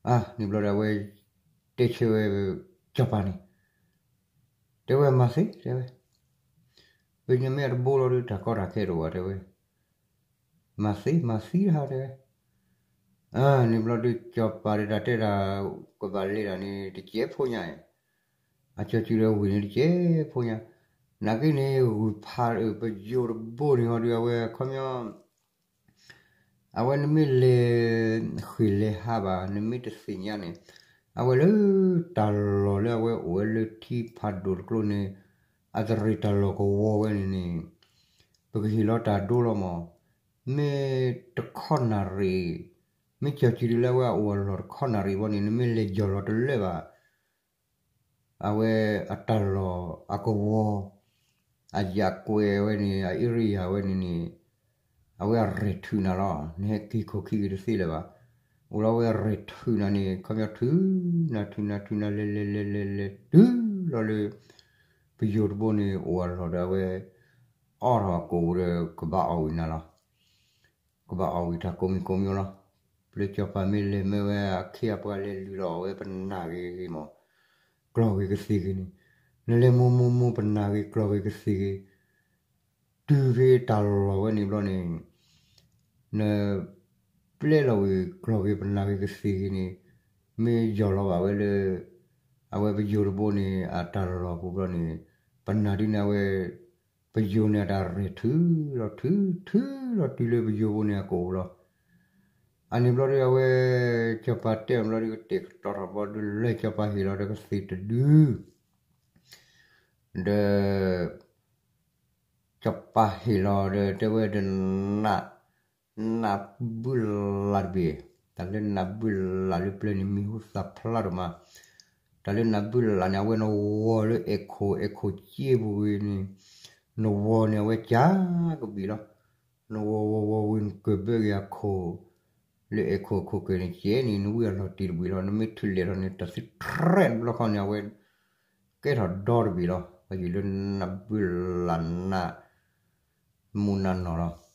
အါ န့ၣ်ဘျီဒီးအဝဲ တဲဆၢဝဲ စီၤပၤန့ၣ် တဲဝဲမၤသ့ တဲဝဲ, ပညမ့ၢ်အတဘိလီၤဒုး တၢ်ကီတၢ်ခဲတအိၣ်ဘၣ်တဲဝဲ, မၤသ့ မၤသံဟါတဲဝဲ. အါ န့ၣ်ဘျီဒုး စီၤပၤဒုးတၢ်တဲတၢ် ကဘၣ်လဲၤတၢ်န့ၣ် တစဲးဖိညါအံၤ, အစီၤစုၤဒီးဝံၤန့ၣ်တစဲးဖိညါ, နာ်က့န့ၣ် ဂုၢ်ဖးပယိၤတဘိန့ၣ်ဟီဒုး အဝဲခီပညီ အဝဲနမ့ၢ်လဲၤဃ့ၢ်လဲၤဟးဘၣ် နမ့ၢ်တသ့ၣ်ညါန့ၣ်, အဝဲလၢတၢ်လီၢ်လၢအဝဲအိၣ်ဝဲလၢထံဖးဒိၣ်တကျိၤန့ၣ် အတရံးတၢ်လီၢ်ကဝီၤဝဲန့ၣ်န့ၣ် ပကဟ့ၣ်လီၤတၢ်ဒိလီၤမး, မ့ၢ်တခီနၣ်ရံၣ်, မ့ၢ်စီၤစုၤဒုးလၢအဝဲအအိၣ်အလီၢ်တခီနၣ်ရံၣ်ဘီန့ၣ် နမ့ၢ်လဲၤယီၢ်လီၤတလၢဘၣ် အဝဲအတၢ်လီၢ်အကဝီၤ အယၣ်ကွဲးဝဲန့ၣ် အareaဝဲန့ၣ်န့ၣ် အဝဲအရဲၣ်ထုးနၤလီၤ. နဟဲက့ၤခိၣ်ခံက့ၤတသ့လၢၤဘၣ်. အိၣ်လီၤဝဲအရဲၣ်ထုးနၤန့ၣ် ခီပညီထုးနၤ ထုးနၤ ထုးနၤ လဲၤလဲၤလဲၤလဲၤလဲၤတုၤလီၤလၢ ပယိၤတဘိန့ၣ် အိၣ်အလီၢ်ဒီးအဝဲ အီၣ်ထီၣ်အကိာ်ပူၤဒီး ကဘၣ်အီၣ်ဝံၤနၤလီၤ. ကဘၣ်အီၣ်ဝံၤတၢ်ကိးမံၤကိးမံၤလီၤ. လၢစီၤပၤမ့ၢ်လဲၤမၢဝဲအခ့အပှၤလဲၤလုၢ်လီၤအီၣ်ဝဲပနၢ်ဂ့ၤဂ့ၤမး, ကျီၢ်ဂ့ၤကသ့ၣ်ဂ့ၤန့ၣ်, နလဲၤမိၢ်မိၢ်မိၢ်ပနၢ်ဂ့ၤကျီၢ်ဂ့ၤကသ့ၣ်ဂ့ၤ တုၤဖဲတၢ်လီၢ်ဝဲန့ၣ်ဘျီန့ၣ်, န ပျဲလီၤဝံၤကျီၢ်ဂ့ၤပနၢ်ဂ့ၤကသ့ၣ်ဂ့ၤန့ၣ်, မ့ၢ်ယီၢ်လီၤဘၣ်ဝဲလၢ အဝဲပယိၤတဘိန့ၣ် အတၢ်လီၢ်ပူၤဘျီန့ၣ်, ပနၢ်ဒုန့ၣ်အဝဲ ပယိၤန့ၣ်အတၢ်ရဲၣ်ထုးလီၤထုးထုးလီၤတုၤလၢပယိၤဘိန့ၣ်အကိာ်လီၤ. အန့ၣ်ဘျီဒီးအဝဲ စီၤပၤတဲအီၤဘျီဒီး ကတဲာ်ကတီၤထီၣ်ဘျီဒီး လဲၤစီၤပၤဟ့ၣ်လီၤဒီးကသ့ၣ်တဒု ဒီး စီၤပၤဟ့ၣ်လီၤဒီးတဲဝဲဒီး နး နးဘုလးတဘ့ၣ်, တၢ်လၢနးဘုလးလၢပျၢၤန့ၣ် မံၤဟူသၣ်ဖျါဒိၣ်မး, တၢ်လၢနးဘုလးန့ၣ် အဝဲနဝီၤလၢအဲၣ်ခိၣ်အဲၣ်ခိၣ်စ့ပူၤဂ့ၤန့ၣ်, နဝီၤန့ၣ်အဝဲကၢ်ကဘံၣ်လီၤ. နဝီၤဝီၤဝီၤဝံၤနကၢၢ်ဘၢက့ၤအခိၣ် လၢအဲၣ်ခိၣ်အခိၣ်ကၢၢ်န့ၣ် ကဲန့ၣ် နဝံၢ်အလီၢ်တံၢ်တဘ့ၣ်လီၤ. နမ့ၢ်ထုးလဲၤထီၣ်န့ၣ် တၢ်သံထြဲးတဘျီဃီန့ၣ် အဝဲ ကဲထီၣ်ဒီတဘ့ၣ်လီၤ. ပယုၢ်လၢနးဘုလးနး မူနးနီၢ်လီၤ.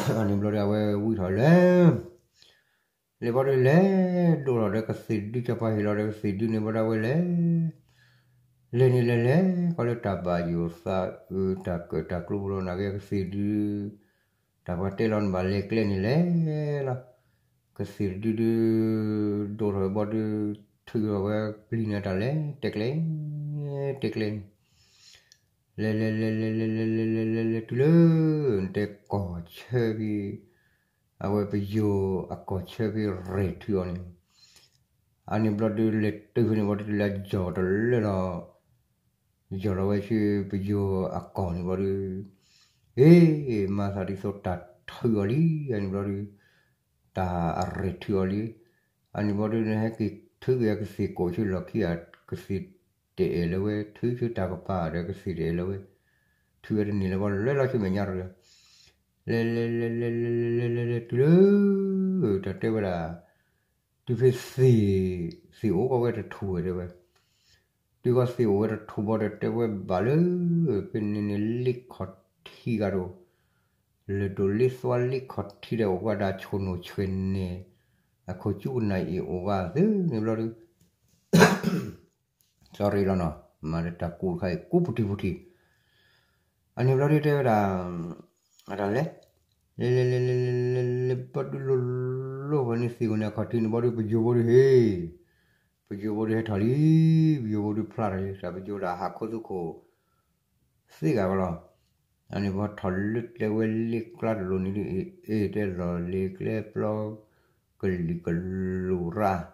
အန့ၣ်ဘျီဒီးအဝဲဝံၣ်ထီၣ်လဲၤ လဲၤဘျီဒီးလဲၤဒိၣ်ထီၣ်ဒီးကသ့ၣ်တဒု စီၤပၤဟ့ၣ်လီၤဒီးကသ့ၣ်တဒုန့ၣ်ဘျီဒီးအဝဲလဲၤ လဲၤန့ၣ်လဲၤလဲၤ ကီလၢတၢ်ဘၣ်ယိၣ်သးအုးတၢ်ကၢၣ်တၢ်ကျိပူၤလီၤ နာ်က့ကသ့ၣ်တဒု တၢ်ပှၤတဲလီၤနဘၣ်လဲၤကျဲန့ၣ်လဲၤလီၤ. ကသ့ၣ်တဒုဒု ဒိၣ်ထီၣ်ဝဲဘျီဒု ထုးထီၣ်ဝဲပျံၤန့ၣ်တၢ်လဲၤ တဲကျဲ တဲကျဲန့ၣ် လဲၤလဲၤလဲၤလဲၤလဲၤလဲၤလဲၤလဲၤလဲၤလဲၤတုၤလၢ နတဲကီၢ်ဆၢဖဲ အဝဲပယိၤအကီၢ်ဆၢဖဲရဲၣ်ထုးအီၤန့ၣ် အန့ၣ်ဘျီဒု လဲၤတုၤဖဲန့ၣ်ဘျီဒု လၢယီၢ်တလၢလီၤ ယီၢ်လီၤဝဲဆူပယိၤအကီၢ်န့ၣ်ဘျီဒု အ့ မၤသးဒ်သိးတၢ်ထုးအီၤလံ အန့ၣ်ဘျီဒု တၢ်အရဲၣ်ထုးအီၤလံ အန့ၣ်ဘျီဒု နဟဲက့ၤထုးက့ၤအကသ့ၣ်ကိးဆူလီၢ်ခံဂၤ ကသ့ၣ်တအဲၣ်လၢၤဝဲ ထုးဆူတၢ်ကပၤဒီးကသ့ၣ်တအဲၣ်လၢၤဝဲ ထုးဝဲတန့ၢ်လၢၤဘျီ လဲၤလီၤဆူမဲာ်ညါတရံး လဲၤလဲၤလဲၤလဲၤလဲၤလဲၤလဲၤလဲၤလဲၤတုၤလၢ တၢ်တဲဝဲဒၣ် တုၤဖဲသ့ၣ် သ့ၣ်အိၣ်ကီးဝဲတထူၣ်ဝဲတဲဝဲ တုၤကီးသ့ၣ်အိၣ်ဝဲတထူၣ်ဘီဒီးတဲဝဲဘၣ်လၢ ဖဲန့ၣ်န့ၣ်လ့ခီၣ်ထံးဂၤဒိၣ် လၢၢ်ဒိၣ်လ့သွါလ့ခီၣ်ထံးဒီးအိၣ်ဝဲဒၣ်ဆိၣ်နိၣ်ဆှဲၣ်န့ၣ် အခိၣ်ကၠူကနၣ်အံၤအိၣ်ဘၣ်သ့န့ၣ်ဘျီဒု sorry လီၤနီၤ မၤလၢတၢ်ကူတခါအံၤ ကူပူၤထံပူၤထံး အန့ၣ်ဘျီဒုတဲဝဲဒၣ် အတၢ်လဲၤ လဲၤလဲၤလဲၤလဲၤလဲၤလဲၤလဲၤဘီဒုလိၤလိၤဖဲန့ၣ်သ့ၣ်ခိၣ်န့ၣ်အခီၣ်ထံးန့ၣ်ဘီဒု ပယိၤဘိဒုဟ့ၣ် ပယိၤဘိဒုဟဲထီၣ်လံ ပယိၤဘိဒုဖျါထီၣ်လံ တၢ်ပယိၤဒၣ်ဟးခိၣ်သူခိၣ် သ့ဂၤကလီၤ အန့ၣ်ဘီထီၣ်လၢကျဲဝဲလ့ကျါတလိၤန့ၣ်ဒု အ့ၣ်တဲလီၤလ့ကျဲပျီ ကလံၤကလူၤရၣ်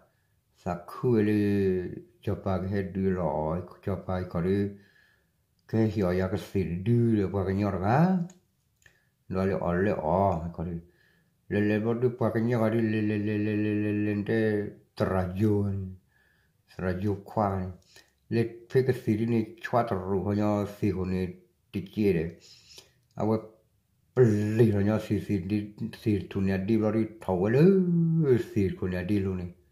သးခုဝဲလၢ စီၤပၤကဟဲဒုးလီၤအီၣ် စီၤပၤအံၤခီၣ်ဒု ကဟဲဟ့ၣ်အီၣ်ယၤကသ့ၣ်တဒုဒီးပှၤကညီတဂၤ ဒီးလၢအီၣ်လၢအီၣ်ခီၣ်ဒု လဲၤလဲၤဘီဒုပှၤကညီဂၤဒု လဲၤလဲၤလဲၤလဲၤလဲၤလဲၤလဲၤတဲ သရၣ်ယိၤန့ၣ် သရၣ်ယိၤခွါန့ၣ် လဲၤဖဲကသ့ၣ်ဒုန့ၣ် ဆွးတရူးခီညီသ့ၣ်ခိၣ်န့ၣ် တကဲဒီး အဝဲ ပလံၤထီၣ်ညီသ့ၣ် သ့ၣ်တထူၣ်န့ၣ်အဒ့ဘျီဒု ထီၣ်ဝဲလၢ သ့ၣ်တခိၣ်န့ၣ်အဒ့လိၤန့ၣ်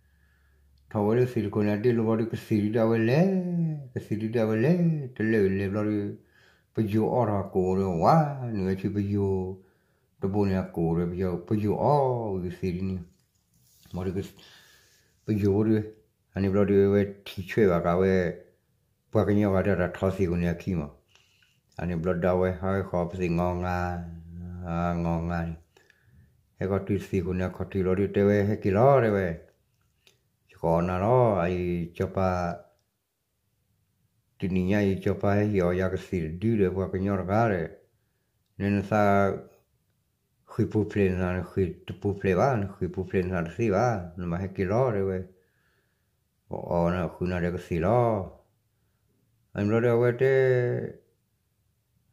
ထီၣ်ဝဲလၢသ့ၣ်တခိၣ်န့ၣ်အဒ့လိၤဘျီဒု ကသ့ၣ်ဒုဒၣ်ဝဲလဲၤ ကသ့ၣ်ဒုဒၣ်ဝဲလဲၤ တလၢာ်လဲၤဘျီဒု ပယိၤအီၣ်ထီၣ်ကိၣ်ဒီးဝါ နုာ်ဝဲဆူပယိၤတဘိန့ၣ်အကိၣ်ဒီး ပယိၤအီၣ်ဝံၤကသ့ၣ်ဒုန့ၣ် ဘျီဒု ပယိၤဘိဒု အန့ၣ်ဘျီဒု ဝဲထံၣ်ဆွဲဘၣ်ကးဝဲ ပှၤကညီဂၤဒီးတၢ်ထီသ့ၣ်ခိၣ်န့ၣ်အခံမး အန့ၣ်ဘျီဒုဝဲဟဲဃီၤပသ့ၣ်ငီၤငါ ငီၤငါန့ၣ် ဟဲဃီၤတုၤသ့ၣ်ခိၣ်န့ၣ်အခီၣ်ထံးဘျီဒု တဲဝဲဟဲက့ၤလီၤတဲဝဲ ယကအီၣ်နၤလီၤ အအံၤစီၤပၤ တနံၤညါအံၤ စီၤပၤဟဲဟ့ၣ်အီၣ်ယၤကသ့ၣ်တဒုဒီးပှၤကညီတဂၤဒီး နနသး ဃ့ၢ်ပူၤဖျဲးနသး နဃ့ၢ်တပူၤဖျဲးဘၣ် နဃ့ၢ်ပူၤဖျဲးနသးတသ့ဘၣ် နဘၣ်ဟဲက့ၤလီၤတဲဝဲ ပအီၣ်နၤဃုာ်နၤဒီးကသ့ၣ်လီၤ အန့ၣ်ဘျီဒီးအဝဲတဲ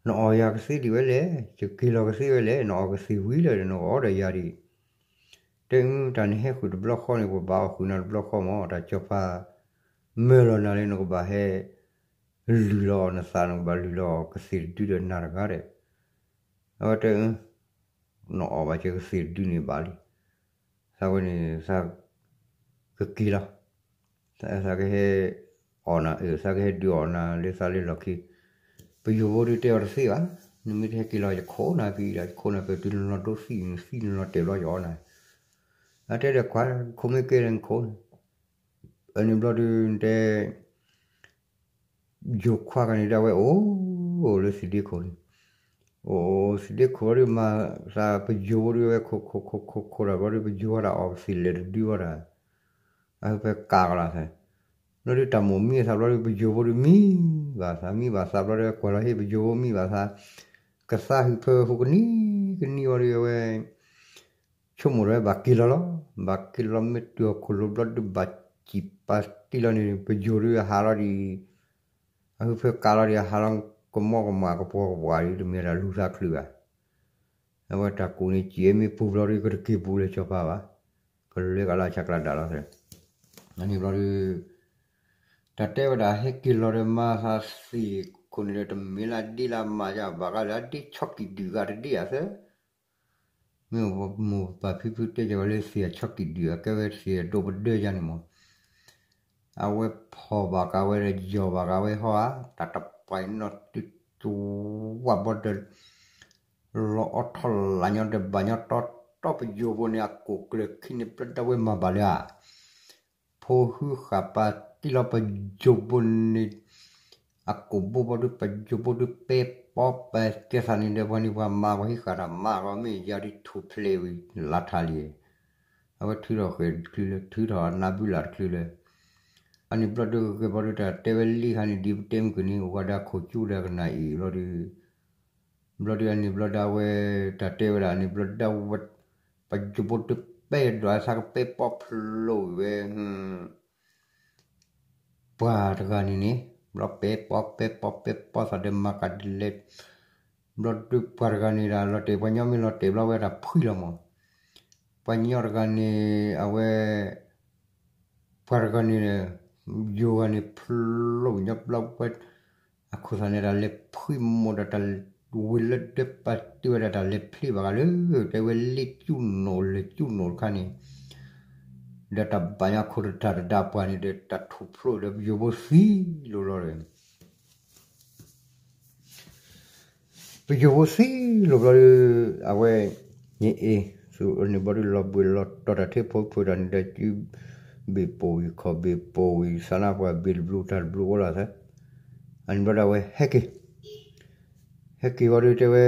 နအီၣ်ယၤကသ့ဒံးဝဲလဲၣ်, ယက့ၤလီၤကသ့ဝဲလဲၣ်, နအီၣ်ကသ့ဝံၤလၢာ်ဒီး နကအီၣ်ဒီးယၤဒံး, တဲအု တၢ်နဟဲဃုာ်တဘျီဃီန့ၣ် ပဘၣ်အီၣ်ဃုာ်နၤတဘျီဃီမး, တၢ်စီၤပၤမၢလီၤနၤလၢနကဘၣ်ဟဲ လုၢ်လီၤအီၣ်နသး နကဘၣ်လုၢ်လီၤအီၣ်ကသ့ၣ်တဒုဒီးနၤတဂၤဒီး, အဝဲတဲအု နအီၣ်ဘၣ်က့ၤကသ့ၣ်တဒုန့ၣ်ဘၣ်လံ, သးဝဲန့ၣ် သးကက့ၤလီၤ, သးကဟဲ အီၣ်နၤ အၢ သးကဟဲဒုးအီၣ်နၤ လၢသးလၢလီၢ်ခံ, ပယိၤဖိဒုးတဲအီၤတသ့ဘၣ်, နမ့ၢ်တဟဲက့ၤလီၤယခိၣ်နၤက့ၤဒီး ယခိၣ်နၤက့ၤတုၤနလီၤဒိသံၣ် နသံၣ်နလီၤတဲာ်ဘျီယအီၣ်နၤ, အတဲဒီးကွၢ်ခိၣ်မ့ၢ်ကဲဒီးနခိၣ်န့ၣ်, အန့ၣ်ဘျီဒုးတဲ ယိၤခွါဂၤန့ၣ်ဒၣ်ဝဲအိၣ်လၢသံးဒ့ခိၣ်န့ၣ်, အိၣ်သံးဒ့ခိၣ်ဘျီဒုးမၤသးပယိၤဖိဒုးဝဲခိၣ်ခိၣ်ခိၣ်ခိၣ်ခိၣ်ဒီးဘျီဒုး ပယိၤဝဲဒၣ်အီၣ်ကသံၣ်လဲၤတဒုဘၣ်ဒီး အဟၢဖၢကးကလီၤသဲး, ဘျီဒုးတၢ်မိၣ်မံအသးဘျီဒုး ပယိၤဖိဒုးမံဘၣ်သး မံဘၣ်သးဘျီဒုး ကွၢ်လီၤဟ့ၣ်ပယိၤဖိမံဘၣ်သး, ကသါဟၢဖၢဃိကနံၣ်ကနံၣ်ဘျီဒုးအဝဲ ဆိကမိၣ်ဒီးဘၣ်က့ၤလီၤလီၤ, ဘၣ်က့ၤလီၤမ့ၢ်တုၤအခိၣ်လိၤဘျီဒုးဘၣ်စံၣ်ပာ်တံၢ်လီၤန့ၣ် ပယိၤဒုးအဟးလီၤဒံး, အဟၢဖၢကးလီၤဒံး အဟးလီၤကမီကမၣ်ကပှီၤကပှၤဒံး တမ့ၢ်တၢ်လူၤသးချုးဘၣ်, အဝဲတၢ်ကူၣ်န့ၣ် စံၣ်အမ့ၢ်ပူၤဘျီဒုး ကတက့ၤပူၤလၢစီၤပၤဘၣ်, ကလဲၤကလၢဆးကျးဒၣ်လီၤသဲး, အန့ၣ်ဘျီဒုး တၢ်တဲဝဲဒၣ်ဟဲက့ၤလီၤဒီးမၤသးသ့ၣ်ခိၣ်န့ၣ်ဒီး တမ့ၢ်လၢအဒ့လၢအမၤယၤ ဘၣ်ဃးလၢအဒ့ဆီၣ်ကံၣ်ဒုၣ်ဂၤတဒ့အသၢ မ့ၢ်မိၢ်ပၢ်ဖံဖုတဲက့ၤဝဲလၢသ့ၣ်အဆီၣ်ကံၣ်ဒုၣ် အကဲဝဲသ့ၣ်အဒိပဒၢယါန့ၣ်မး, အဝဲဖီၣ်ဘၣ်ကးဝဲဒီး ယီၢ်ဘၣ်ကးဝဲဟီဧါ, တၢ်တပှၤနီၢ်တုကဝၢ်ဘီဒီး လီၤအီထီၣ်လၢညီဒီးဘၣ်ညီတီတီပယိၤဖိန့ၣ် အကိၣ်ကျၢၢ်ခံန့ၣ် ဘျီဒၣ်ဝဲမၤဘၣ်လၢဧါ ဖိဟုဃာ်ပာ်တံၢ်လီၤပယိၤဖိန့ၣ် အကိာ်ဘိဘီဒုး ပယိၤဖိဒုးပဲပီပဲကဲသးန့ၣ်ဒီး ပှၤန့ၣ်ပှၤမၤပှၤဟံးဃာ်တၢ်မၤကီး မ့ၢ်ယၤဒုးထူၣ်ဖျဲးဝံၤလါထါလံ, အဝဲထုးထီၣ်ဃဲၤတချုးလၢ ထုးထီၣ်အနးဘုလၢ်တချုးလၢ အန့ၣ်ဘျီဒုးဂ့ၤဘျီဒုး တၢ်တဲဝဲလံခါန့ၣ် ဒ်ပတဲမုၢ်ကန့ၣ် အိၣ်ဝဲဒၣ်ခိၣ်ကၠူဒီးကနၣ်အံၤဘျီဒုး ဘျီဒုးအန့ၣ်ဘျီဒၣ်ဝဲ တၢ်တဲဝဲဒၣ်န့ၣ်ဘျီဒၣ်ဝဲ ပယိၤဖိတပဲဒွးသးကပဲပီဖျိးဝံၤဝဲ ပှၤတဂၤန့ၣ်န့ၣ် ဘျီပဲပီပဲပီပဲပီသးဒီးမၤကၤဒ်လဲၣ်, ဘျီဒုးပှၤတဂၤန့ၣ်ဒၣ်လီၤတဲာ် ပှၤညီမ့ၢ်လီၤတဲာ်ဘျီဝဲဒၣ်ဖှံလီၤမး, ပှၤညီတဂၤန့ၣ် အဝဲ ပှၤတဂၤန့ၣ် ယိၤဂၤန့ၣ်ဖျိးညီဘျီဝဲ အခိၣ်သးန့ၣ် တၢ်လဲၤဖှံမိၢ်ဒီး တၢ်ဝံၤလၢဒၢပာ်တ့ၢ်ဝဲဒၣ် တၢ်လဲၤဖျ့ဘၣ်ဂၤလၢ တဲဝဲလ့ၣ်ကၠူၣ်နိၣ်လဲၤကၠူၣ်နိၣ်တခါန့ၣ် ဒီးတၢ်ဘၣ်ညီခိၣ်တတၢ်တဒါပှၤန့ၣ်ဒီး တၢ်ထူၣ်ဖျိးဒီးပယိၤဖိသံလိၤလီၤဒီး ပယိၤဖိသံလိၤဘျီဒုး အဝဲ န့ၣ်အ့ၣ် သုးအန့ၣ်ဘျီဒုးလီၤဘှံးလီၤတီၤတၢ်ထဲဖိဖုးတၢ်န့ၣ်ဒီး စုဘ့ၣ်ပိာ်ဝံၤခီၣ်ဘ့ၣ်ပိာ်ဝံၤ စးနါပှၤဘ့ၣ်တဘျုးတၢ်တဘျုးအိၣ်လီၤသၢ အန့ၣ်ဘျီဒုးအဝဲဟဲက့ၤ ဟဲက့ၤဝံၤဒီးတဲဝဲ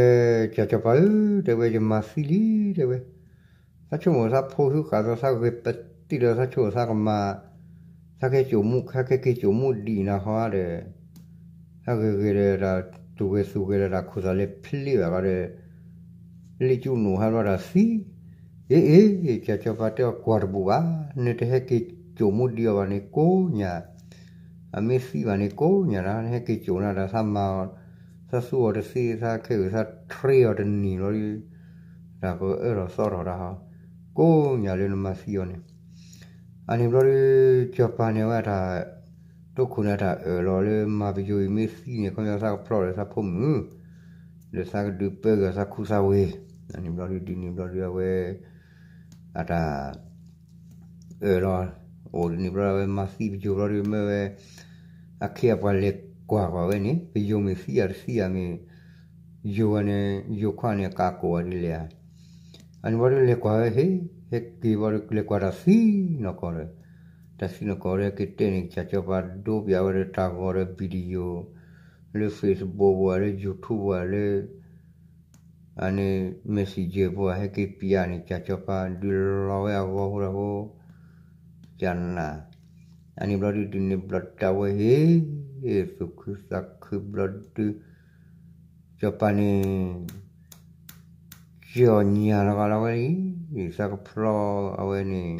ကၠီၤစီၤပၤဧၢ တဲဝဲ ယမၤသံလံ တဲဝဲ သးဆိကမိၣ်သးဖိဟုဃာ်သး သးဂဲၤပတံၢ်ဒီး သးဆိကမိၣ်သးကမၤ သးကဲကၠိၣ်မူ သးကဲက့ၤကၠိၣ်မူဒံးနၤဟီဒီး သးဂဲၤဂဲၤဒီးတၢ်သူၣ်ဂဲၤသူၣ်ဂဲၤဒီးတၢ်ခိၣ်သးလဲၤဖျ့ဘၣ်ဃီဒီး လ့ၣ်ကၠူၣ်နိၣ်ဟးဘျီတၢ်သံ အ့ၣ်အ့ၣ် ကၠီၤစီၤပၤတဲအီၤကွၢ်တဘူၣ်ဘၣ် နတဟဲက့ၤကၠိၣ်မူဒံးအီၤဘၣ်န့ၣ်ကိးညါ အမ့ၢ်သံဘၣ်န့ၣ်ကိးညါဒီး နဟဲက့ၤကၠိၣ်နၤဒီး သးမၤအီၤ သးသူအီၤတသ့ သးခဲအုၣ်သးထြ့အီၤတနံၤလီၤဒီး တၢ်ကအၢထီၣ်သီထီၣ်တၢ်ဟီ ကိးညါလၢနမၤသံအီၤန့ၣ် အန့ၣ်ဘျီဒုး စီၤပၤန့ၣ်ဝဲတၢ် တိခိၣ်န့ၣ်တၢ်အၢၣ်လီၤလၢမၤပယိၤအံၤမ့ၢ်သံန့ၣ် ခီပညီသးကဖျီဒီးသးဖိမုၣ် ဒီးသးကဒုးပၢဂၢၢ်သးခူသးဝ့ၢ် အန့ၣ်ဘျီဒုးဒ်န့ၣ်ဘျီဒုးအဝဲ အတၢ် အၢၣ်လီၤ အိၣ်ဒ်န့ၣ်ဘျီဒုးအဝဲမၤသံပယိၤဘျီဒုးမ့ၢ်ဝဲ အခ့အပှၤလဲၤကွၢ်ကွၢ်ဝဲန့ၣ် ပယိၤမ့ၢ်သံဧါတသံဧါမ့ၢ် ယိၤဝဲန့ၣ် ယိၤခွါန့ၣ် ကးကိးဝဲဒ်လဲၣ်ဧါ အန့ၣ်ဘျီဒုးလဲၤကွၢ်ဝဲဟ့ၣ် ဟဲက့ၤဘျီဒုးလဲၤကွၢ်တၢ်သံနီၢ်ကီၢ်ဒီး တၢ်သံနီၢ်ကီၢ်ဒီးက့ၤတဲန့ၣ် ကၠီၤစီၤပၤဒိပၠးဝဲဒီးတၢ်ဂီၤဒီး video လၢ Facebook ပူၤ လၢ YouTube ပူၤ လၢ အန့ၣ် Messenger ပူၤ ဟဲက့ၤပၠးန့ၣ် ကၠီၤစီၤပၤဒုးလီၤဝဲအဂီၢ်ဖိဒီးဖိ ကၠနၣ် အန့ၣ်ဘျီဒုးဒ်န့ၣ်ဘျီဒုးတၢ်ဝဲဟ့ၣ် သူၣ်ခုသးခုဘျီဒုး စီၤပၤန့ၣ် ကၠီၣ်ညါလီၤဂာ်လီၤဝဲလံ သးကဖျီအဝဲန့ၣ်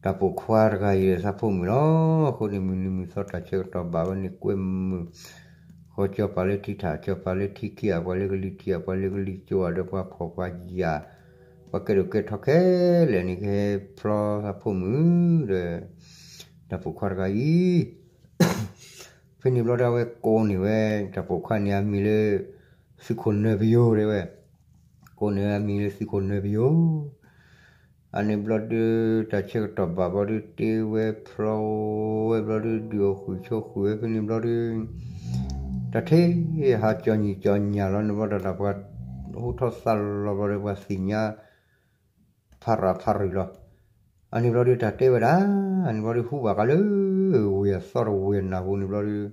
တၢ်ပိာ်ခွါတဂၤအံၤဒီးသးဖိမုၣ်လီၤ. အဃိန့ၣ် မုၢ်နံၤမုၢ်သီတၢ်ဆၢကတီၢ်ဘၣ်ဝဲန့ၣ် ကွဲမုာ် ဃီကၠီၤပၤလၢထံထၣ် ကၠီၤပၤလၢထံခံ အပှၤလၢကလံၤထံ အပှၤလၢကလံၤကၠိ ဒီးပှၤဖှီၣ်ပှၤယာ် ပှၤကဲဒိၣ်ကဲထီခဲလၢာ်န့ၣ် ကဟဲဖျီသးဖိမုၣ်ဒီး တၢ်ပိာ်ခွါတဂၤအံၤ ဖဲန့ၣ်ဘျီဒုးအဝဲကိးန့ၢ်ဝဲ တၢ်ပိာ်ခွါန့ၣ်အမံၤလၢ သုးခိၣ်နၢၤပယိၤတဲဝဲ ကိးန့ၢ်ဝဲအမံၤလၢသုးခိၣ်နၢၤပယိၤ အန့ၣ်ဘျီဒုး တၢ်ဆၢကတီၢ်ဘၣ်ဘျီဒုး တ့ဝဲဖျီဝဲဘျီဒုး ဒုးအီၣ်ဃုာ်ဆိဃုာ်ဝဲဖဲန့ၣ်ဘျီဒုး တၢ်ထဲဟးကၠီၤညီၣ်ကၠီၤညၣ်လီၤန့ၣ်ဘျီ တၢ်လၢပှၤဟူထီၣ်သါလီၤဘျီဒီး ပှၤသ့ၣ်ညါ ဖးရၣ်ဖးရံၣ်လီၤ. အန့ၣ်ဘျီဒုး တၢ်တဲဝဲဒၣ် အန့ၣ်ဘျီဒုး ဟူဘၣ်ဃးလၢ ဝ့ၢ်အသီတဝ့ၢ်နၢ်ဟူန့ၣ်ဘျီဒုး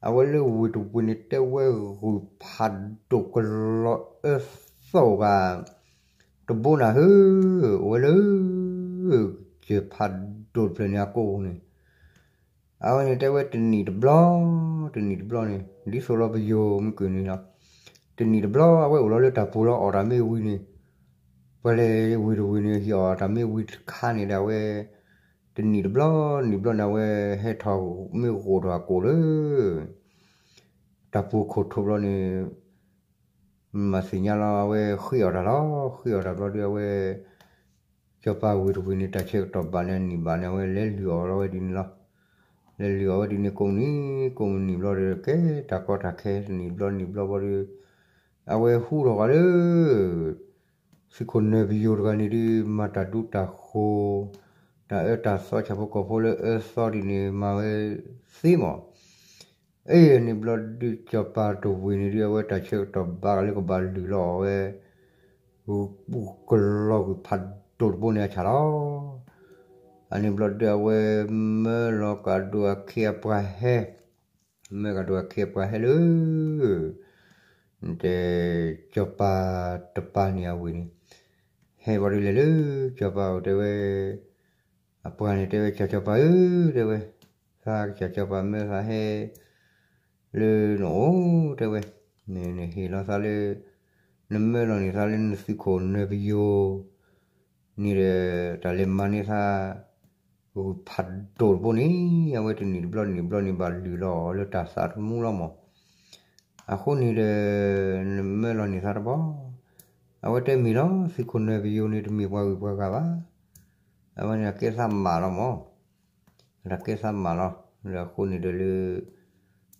အဝဲလၢဝ့ၢ်တဝ့ၢ်န့ၣ် တဲဝဲဂုၢ်ဖးဒိၣ်ကလီၤအၢသီၣ်ဂၤ တဘိနၤဧၢ, အိၣ်ဝဲလၢ ကစၢၢ်ဖးဒိၣ်တဖျၢၣ်န့ၣ်အကိာ်ပူၤန့ၣ် အဝဲန့ၣ်တဲဝဲတနံၣ်တဘျီ, တနံၣ်တဘျီန့ၣ် ဒ်သိးလီၤပယိၤမုၢ်ကုၢ်န့ၣ်လီၤ. တနံၣ်တဘျီ အဝဲအိၣ်လီၤလၢတၢ်ပူၤလီၤအီၣ်တၢ်မ့ၢ်ဝံၤန့ၣ် ပှၤလဲၤဝ့ၢ်တဝ့ၢ်န့ၣ် ဟ့ၣ်အီၣ်တၢ်မ့ၢ်ဝံၤတခါန့ၣ်ဒီး အဝဲ တနံၣ်တဘျီ နံၣ်ဘျီန့ၣ် အဝဲဟဲထီၣ်မ့ၢ်ဂိၢ်ထီၣ်အကိာ်လၢ တၢ်ပူၤခိၣ်ထူဘျီန့ၣ် မၤသ့ၣ်ညါလီၤ အဝဲဃ့အီၣ်တၢ်လီၤ. ဃ့အီၣ်တၢ်ဘျီဒုး အဝဲ စီၤပၤဝ့ၢ်တဝ့ၢ်န့ၣ် တၢ်ဆၢကတီၢ်ဘၣ်န့ၣ် အနံၣ်ဘၣ်န့ၣ် အဝဲလဲၤလုၢ်အီၣ်လီၤဝဲဒ်န့ၣ်လီၤ. လဲၤလုၢ်အီၣ်ဝဲဒ်န့ၣ် ကိးမုၢ်နံၤ ကိးမုၢ်နံၤဘျီဒီး ကဲတၢ်ကီတၢ်ခဲ တနံၣ်ဘျီနံၣ်ဘျီဘျီဒီး အဝဲဟူထီၣ်ဃာ်လၢ သုးခိၣ်နၢၤပယိၤတဂၤန့ၣ်ဒုး မၤတၢ်ဒူတၢ်ဃိၤ တၢ်အၢတၢ်သီဆၣ်ဖိကီၢ်ဖိလၢအၢသီဒ်န့ၣ် မၤဝဲသ့မး. အ့ၣ် န့ၣ်ဘျီဒုး စီၤပၤတဝ့ၢ်န့ၣ်ဒုး အဝဲတၢ်ဆၢကတီၢ်ဘၣ်လၢကဘၣ်လုၢ်လီၤအီၣ်ဝဲ ဂုၢ်ကလီၤဂုၢ်ဖးဒိၣ်တဘိန့ၣ်အဆၣ်လီၤ. အန့ၣ်ဘျီဒုး အဝဲမၢလီၤကဒီးအခ့အပှၤဟဲ မၢကဒီးအခ့အပှၤဟဲလၢ တဲ စီၤပၤတပၤန့ၣ်အဝ့ၢ်န့ၣ် ဟဲဘျီဒုးလဲၤလၢ စီၤပၤအိၣ်တဲဝဲ အပှၤန့ၣ်တဲဝဲ ကၠီၤစီၤပၤဧၢ တဲဝဲ သးကစၢ်စီၤပၤမၢသးဟဲ လၢနအိၣ်တဲဝဲ နဟ့ၣ်လီၤသးလၢ နမၢလီၤန့ၢ်သးလၢနသုးခိၣ်နၢၤပယိၤန့ၣ်ဒီး တၢ်လဲၤမၤန့ၢ်သး ဂုၢ်ဖးဒိၣ်တဘိန့ၣ် အဝဲတနံၣ်တဘျီနံၣ်ဘျီန့ၣ် ဘၣ်လုၢ်လီၤအီၣ်လၢတၢ်သးသမူလီၤမး. အဃိန့ၣ်ဒီး နမၢလီၤန့ၢ်သးတဘျီ အဝဲတဲမ့ၢ်လီၤ သုးခိၣ်နၢၤပယိၤန့ၣ် တမ့ၢ်ပှၤဂုၤပှၤဂၤဘၣ်. အဝဲန့ၣ်အကဲသးမးလီၤမး တၢ်ကဲသးမးလီၤ. ဒီးအဃိန့ၣ်ဒီးလၢ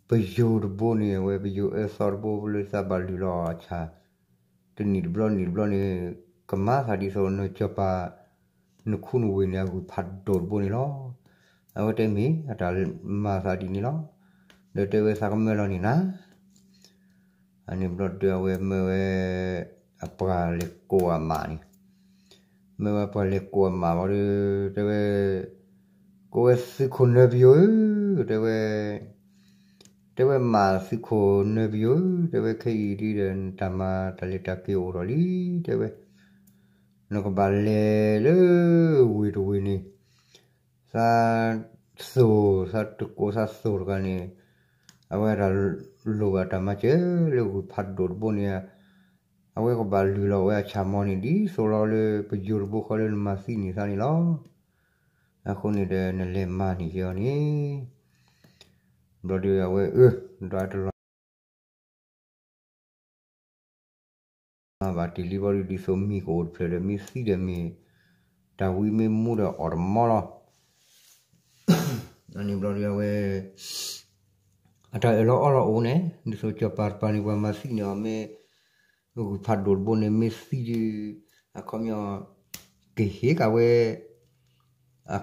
ပယိၤတဘိန့ၣ် အဝဲပယိၤအၢသီတဘိလၢသးဘၣ်လုၢ်လီၤအီၣ်အဆၣ် တနံၣ်တဘျီနံၣ်တဘျီန့ၣ် ကမၤသးဒ်သိးနစီၤပၤ နခူနဝ့ၢ်န့ၣ် အဂုၢ်ဖးဒိၣ်တဘိန့ၣ်လီၤ. အဝဲတဲမ့ၢ်အတၢ်မၤသးဒ်န့ၣ်လီၤ. ဒီးတဲဝဲသးကမၢလီၤန့ၢ်နၤ အန့ၣ်ဘျီဒီးအဝဲမၢဝဲ အပှၤလဲၤကိးအမးန့ၣ် မၢဝဲပှၤလဲၤကိးအမးဘျီဒီး တဲဝဲ ကိးဝဲသုးခိၣ်နၢၤပယိၤဧၢ တဲဝဲ တဲဝဲမးသုးခိၣ်နၢၤပယိၤဧၢ တဲဝဲခဲအံၤဒ်ဒီး နတၢ်မၤတၢ်လဲၤတၢ်က့ၤအိၣ်ထီၣ်လံ တဲဝဲ နကဘၣ်လဲၤလၢဝ့ၢ်တဝ့ၢ်န့ၣ် သးသိၣ် သးတကိးသးသိၣ်တဂၤန့ၣ် အဝဲတၢ်လိၣ်ဘၣ်တၢ်မၤစၢၤလၢဂုၢ်ဖးဒိၣ်တဘိန့ၣ် အဝဲကဘၣ်လုၢ်လီၤဝဲအဆၣ်မီၤန့ၣ် ဒ်သိးလီၤလၢပယိၤတဘိဃီလၢနမၤသံန့ၢ်သးန့ၣ်လီၤ. အဃိန့ၣ်ဒီးနလဲၤမၤန့ၢ်က့ၤအီၤန့ၣ် ဘျီဒီးအဝဲအၢ ဒီးတလီၤ မၤဘၣ်တ့ၢ်လံဘျီဒုး ဒ်သိးမံၤကအိၣ်တဖျၢၣ်ဒီးမ့ၢ်သံဒီးမ့ၢ် တၢ်ဝံမ့ၢ်မူဒီးအီၣ်တမီလီၤ. အန့ၣ်ဘျီဒုးအဝဲ အတၢ်အၢၣ်လီၤအီလီၤအိၣ်န့ၣ် ဒ်သိးစီၤပၤတပၤန့ၣ် ပှၤမၤသံန့ၢ်အီၤမ့ၢ် ဂုၢ်ဖးဒိၣ်တဘိန့ၣ် မ့ၢ်သံဒုး အခီပညီ ကဟ့ၣ်က့ၤဝဲ အ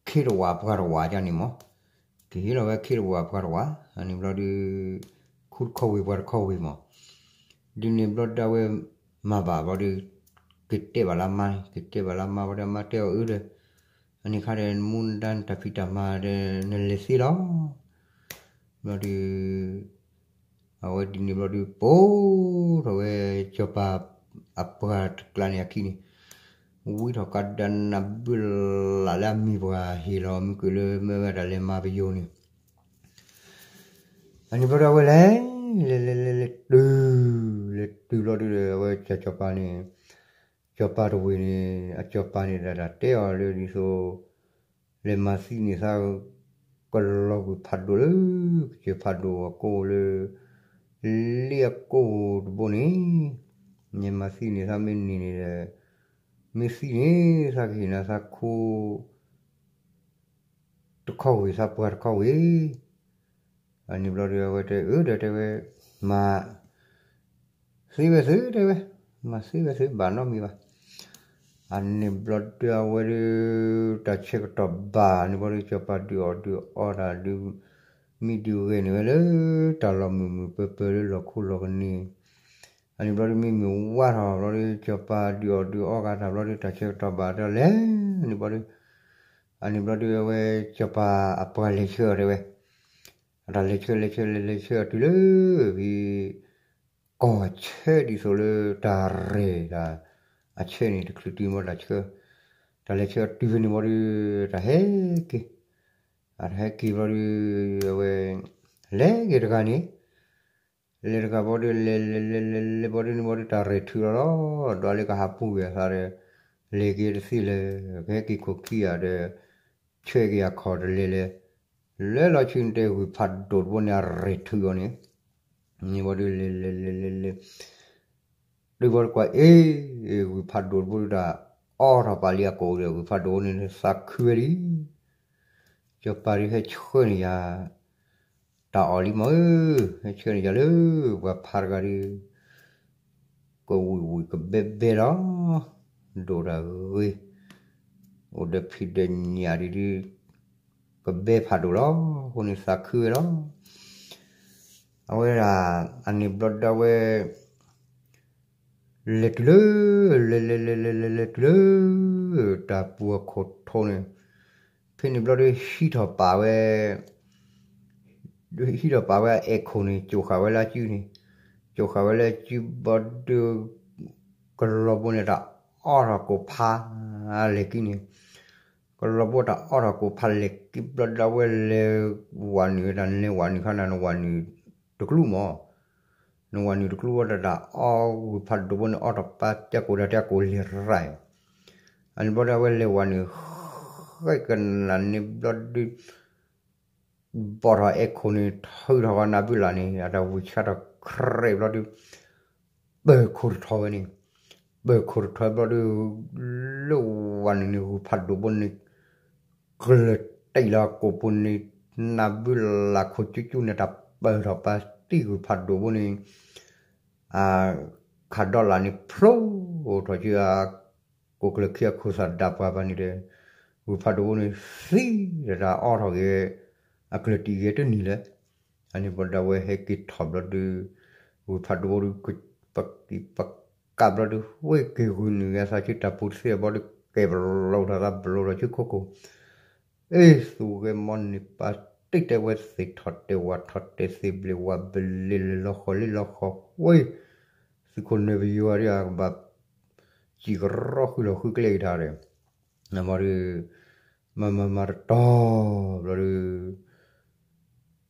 ခ့တဝာ်ပှၤတဝာ်ဒ်န့ၣ်မး, ကဟ့ၣ်လီၤဝဲအခ့တဝာ်ပှၤတဝာ်, အန့ၣ်ဘျီဒုး ခူတခီဝ့ၢ်ပှၤတခီဝ့ၢ်မး, ဒ်န့ၣ်ဘျီဒုးအဝဲမၤဘၣ်ဘျီဒုး ကတဲဘၣ်လၢအမါန့ၣ်, ကတဲဘၣ်လၢအမါဘျီဒုး အမါတဲအီၤအၢဒီး အန့ၣ်ခါဒီး နမူနဒါနတၢ်ဖံးတၢ်မၤဒီး နလဲၤသ့လီၤ. ဘျီဒုး အဝဲဒ်န့ၣ်ဘျီဒုး ပိာ်ထီၣ်ဝဲစီၤပၤအပှၤတကျါန့ၣ်အခံန့ၣ်, ဝံထီၣ်ကဒါနၢ်ဘုလၢ်လၢအမံၤပှၤဟ့ၣ်လီၤမုၢ်ကွံာ်လၢမၢဝဲတၢ်လဲၤမၤပယိၤန့ၣ်, အန့ၣ်ဘျီဒုးအဝဲလဲၤ လဲၤလဲၤလဲၤလဲၤတုၤ လဲၤတုၤဘျီဒုးဒီး အဝဲစီၤပၤန့ၣ် စီၤပၤတဝ့ၢ်န့ၣ် အစီၤပၤန့ၣ်ဒၣ်တၢ်တဲအီၤလၢဒ်သိး လဲၤမၤသံန့ၢ်သး ကလီၤကွံာ်ဖးဒိၣ်လၢ ကစၢၢ်ဖးဒိၣ်အကိာ်လၢ လ့အကိာ်တဘိန့ၣ်, မ့ၢ်မၤသံန့ၢ်သးမ့ၢ်န့ၢ်န့ၣ်ဒီး မ့ၢ်သံန့ၣ် သးကဟ့ၣ်နၤသးခူ တခီဝ့ၢ်သးပှၤတခီဝ့ၢ်, အန့ၣ်ဘျီဒုးအဝဲတဲအၢဒီးတဲဝဲ မၤ သ့ဝဲသုတဲဝဲ, မၤသ့ဝဲသုဘၣ်နီတမံၤဘၣ်. အန့ၣ်ဘျီဒုအဝဲဒု တၢ်ဆၢကတီၢ်ဘၣ်န့ၣ်ဘျီဒု စီၤပၤဒုးအီၣ်ဒုးအီတၢ်ဒုး မံဒုးဂဲၤန့ၢ်ဝဲလၢ တၢ်လီၢ်မုာ်မုာ်ပၢၤပၢၤလၢလီၢ်ခိလီၢ်ကန့ၢ်, အန့ၣ်ဘျီဒု မံမုာ်ဝါထီၣ်ဘျီဒု စီၤပၤဒုးအီၣ်ဒုးအီကၤတၢ်ဘျီဒု တၢ်ဆၢကတီၢ်ဘၣ်တၢ်လဲၤန့ၣ်ဘျီဒု အန့ၣ်ဘျီဒု အဝဲစီၤပၤအပှၤလဲၤဆှၢအီၤတဲဝဲ, အတၢ်လဲၤဆှၢလဲၤဆှၢလဲၤလဲၤဆှၢအီၤတုၤလၢ ဖဲ ကီၢ်ဆၢဒ်သိးလၢတၢ်ရဲၣ်တၢ် အဆၢန့ၣ် တချုးတုၤမ့ၢ်တၢ်ဆှၢ, တၢ်လဲၤဆှၢအီၤတုၤဖဲန့ၣ်ဘျီဒု တၢ်ဟဲက့ၤ, အတၢ်ဟဲက့ၤဘျီဒု အဝဲ လဲၤက့ၤတဂၤန့ၣ် လဲၤတဂၤဘျီဒု လဲၤလဲၤလဲၤလဲၤလဲၤဘျီဒုန့ၣ်ဘျီဒု တၢ်ရဲၣ်ထုးလီၤလီၤ ဒီးလၢကဟးပူၤကွံာ်အသးဒီး လဲၤက့ၤတသ့လၢၤ ကဟဲက့ၤခိၣ်ခံဂၤဒီး ဆှၢက့ၤအခီၣ်တလဲၤလဲၤ, လဲၤလီၤဆူန့ၣ်တဲ ဂုၢ်ဖးဒိၣ်တဘိန့ၣ် အရဲၣ်ထုးအီၤန့ၣ်, န့ၣ်ဘျီဒု လဲၤလဲၤလဲၤလဲၤလဲၤ တုၤဘျီတကွၢ်အ့ၣ် ဂုၢ်ဖးဒိၣ်တဘိဒုတၢ်အီထီၣ်ပာ်လံအကိာ်ဒီး ဂုၢ်ဖးဒိၣ်န့ၣ်သးခုဝဲလံ, စီၤပၤဒုဟဲဆှၢန့ၢ်ယၤ တၢ်အီၣ်လံမးဧၢ, ဟဲဆှၢန့ၢ်ယၤလၢ ပှၤဖးတဂၤဒု ကဝံၣ်ဝံၣ်ကဘဲဘဲလီၤ, ဒိၣ်တၢ်ဂ့ၤ, အိၣ်ဒီးဖံးဒီးညၣ်ဒ်ဒု ကဘဲဖးဒိၣ်လီၤ, အဃိန့ၣ်သးခုဝဲလီၤ. အဝဲဒၣ် အန့ၣ်ဘျီဒုဝဲ လဲၤတုၤလၢ လဲၤလဲၤလဲၤလဲၤလဲၤ လဲၤတုၤလၢ တၢ်ပူၤအခိၣ်ထိးန့ၣ်, ဖဲန့ၣ်ဘျီဒုဟံးထီၣ်ပာ်ဝဲ ဟံးထီၣ်ပာ်ဝဲအအဲၣ်ခိၣ်န့ၣ် ကိာ်ဃာ်ဝဲလၢအစုန့ၣ်, ကိာ်ဃာ်ဝဲလၢအစုဘျီဒု ကလီၤဘိန့ၣ် တၢ်အီထီၣ်ကိာ်ဖးလဲၣ်က့ၤန့ၣ်, ကလီၤဘိတၢ်အီထီၣ်ကိာ်ဖးလဲၣ်က့ၤဘျီဒုဝဲလဲၤဝးနုာ်ဝဲဒၣ် လဲၤဝးနုာ်ခါန့ၣ် နဝးနုာ်တကျူမး နဝးနုာ်တကျူဝဲတၢ်တၢ်အီဂုၢ်ဖးဒိၣ်ဘိန့ၣ် အီထီၣ်ပာ်တၢ်ကိာ်ဒၣ်တၢ်ကိာ်လဲၤရၣ်, အန့ၣ်ဘျီဒုအဝဲလဲၤဝးနုာ် ဃဲကနၣ်န့ၣ်ဘျီဒု ဘီၣ်ထီၣ်အဲၣ်ခိၣ်န့ၣ် ထုးထီၣ်ဂီၤနၢ်ဘုလၢ်န့ၣ် အတၢ်ဝံၣ်ဆါထီၣ်ခြဲးဘျီဒု ပၢၢ်ခိၣ်တထီၣ်ဝဲန့ၣ်, ပၢၢ်ခိၣ်တထီၣ်ဘျီဒု လၢဝးနုာ်န့ၣ် ဂုၢ်ဖးဒိၣ်ဘိန့ၣ် ကျၢၤတံၢ်လီၤအကိာ်ပူၤန့ၣ် နၢ်ဘုလၢ်ခိၣ်ကၠူကၠူန့ၣ် တၢ်ပၢၢ်ထီၣ်ပာ်တံၢ်ဂုၢ်ဖးဒိၣ်ဘိန့ၣ် အခးဒီလၣ်န့ၣ် ဖျိထီၣ်က့ၤအ ကိးကျၢၢ်ခံအခိၣ်သၣ်ဒၣ်ပှၤဘၣ်န့ၣ်ဒီး ဂုၢ်ဖးဒိၣ်ဘိန့ၣ် သံတၢ်အီထီၣ်က့ၤ အကျၢၤတံၢ်က့ၤတနံၤလၢ အန့ၣ်ဘျီဒုဝဲဟဲက့ၤထီၣ်ဘျီဒု ဂုၢ်ဖးဒိၣ်ဘိဒု ပကံၢ်ပကးဘျီဒု ဝဲက့ၤဂုာ်နုာ်ဂဲၤသးဆူတၢ်ပူၤတသ့ဘျီဒု ကဲဘျီထီၣ်သးဘျီထီၣ်ဆူခိခိၣ် အ့ၣ်သူၣ်ဂဲၤမီန့ၢ်ပာ်တံၢ်တဲဝဲသ့ၣ်ထီၣ်တဲဝးထီၣ်တဲသ့ၣ်ဘျ့ၣ်ဝးဘျ့ၣ်လၢလီၤဃီၤလံလီၤဃီၤဝဲ သုးခိၣ်နၢၤပယိၤအဒၣ်ကဘၣ် စံၣ်ကရီဃုလီၤဃုကျဲက့ၤတၢ်ဒီး နဘျီဒု မၤမၤမၤတတီၤဘျီဒု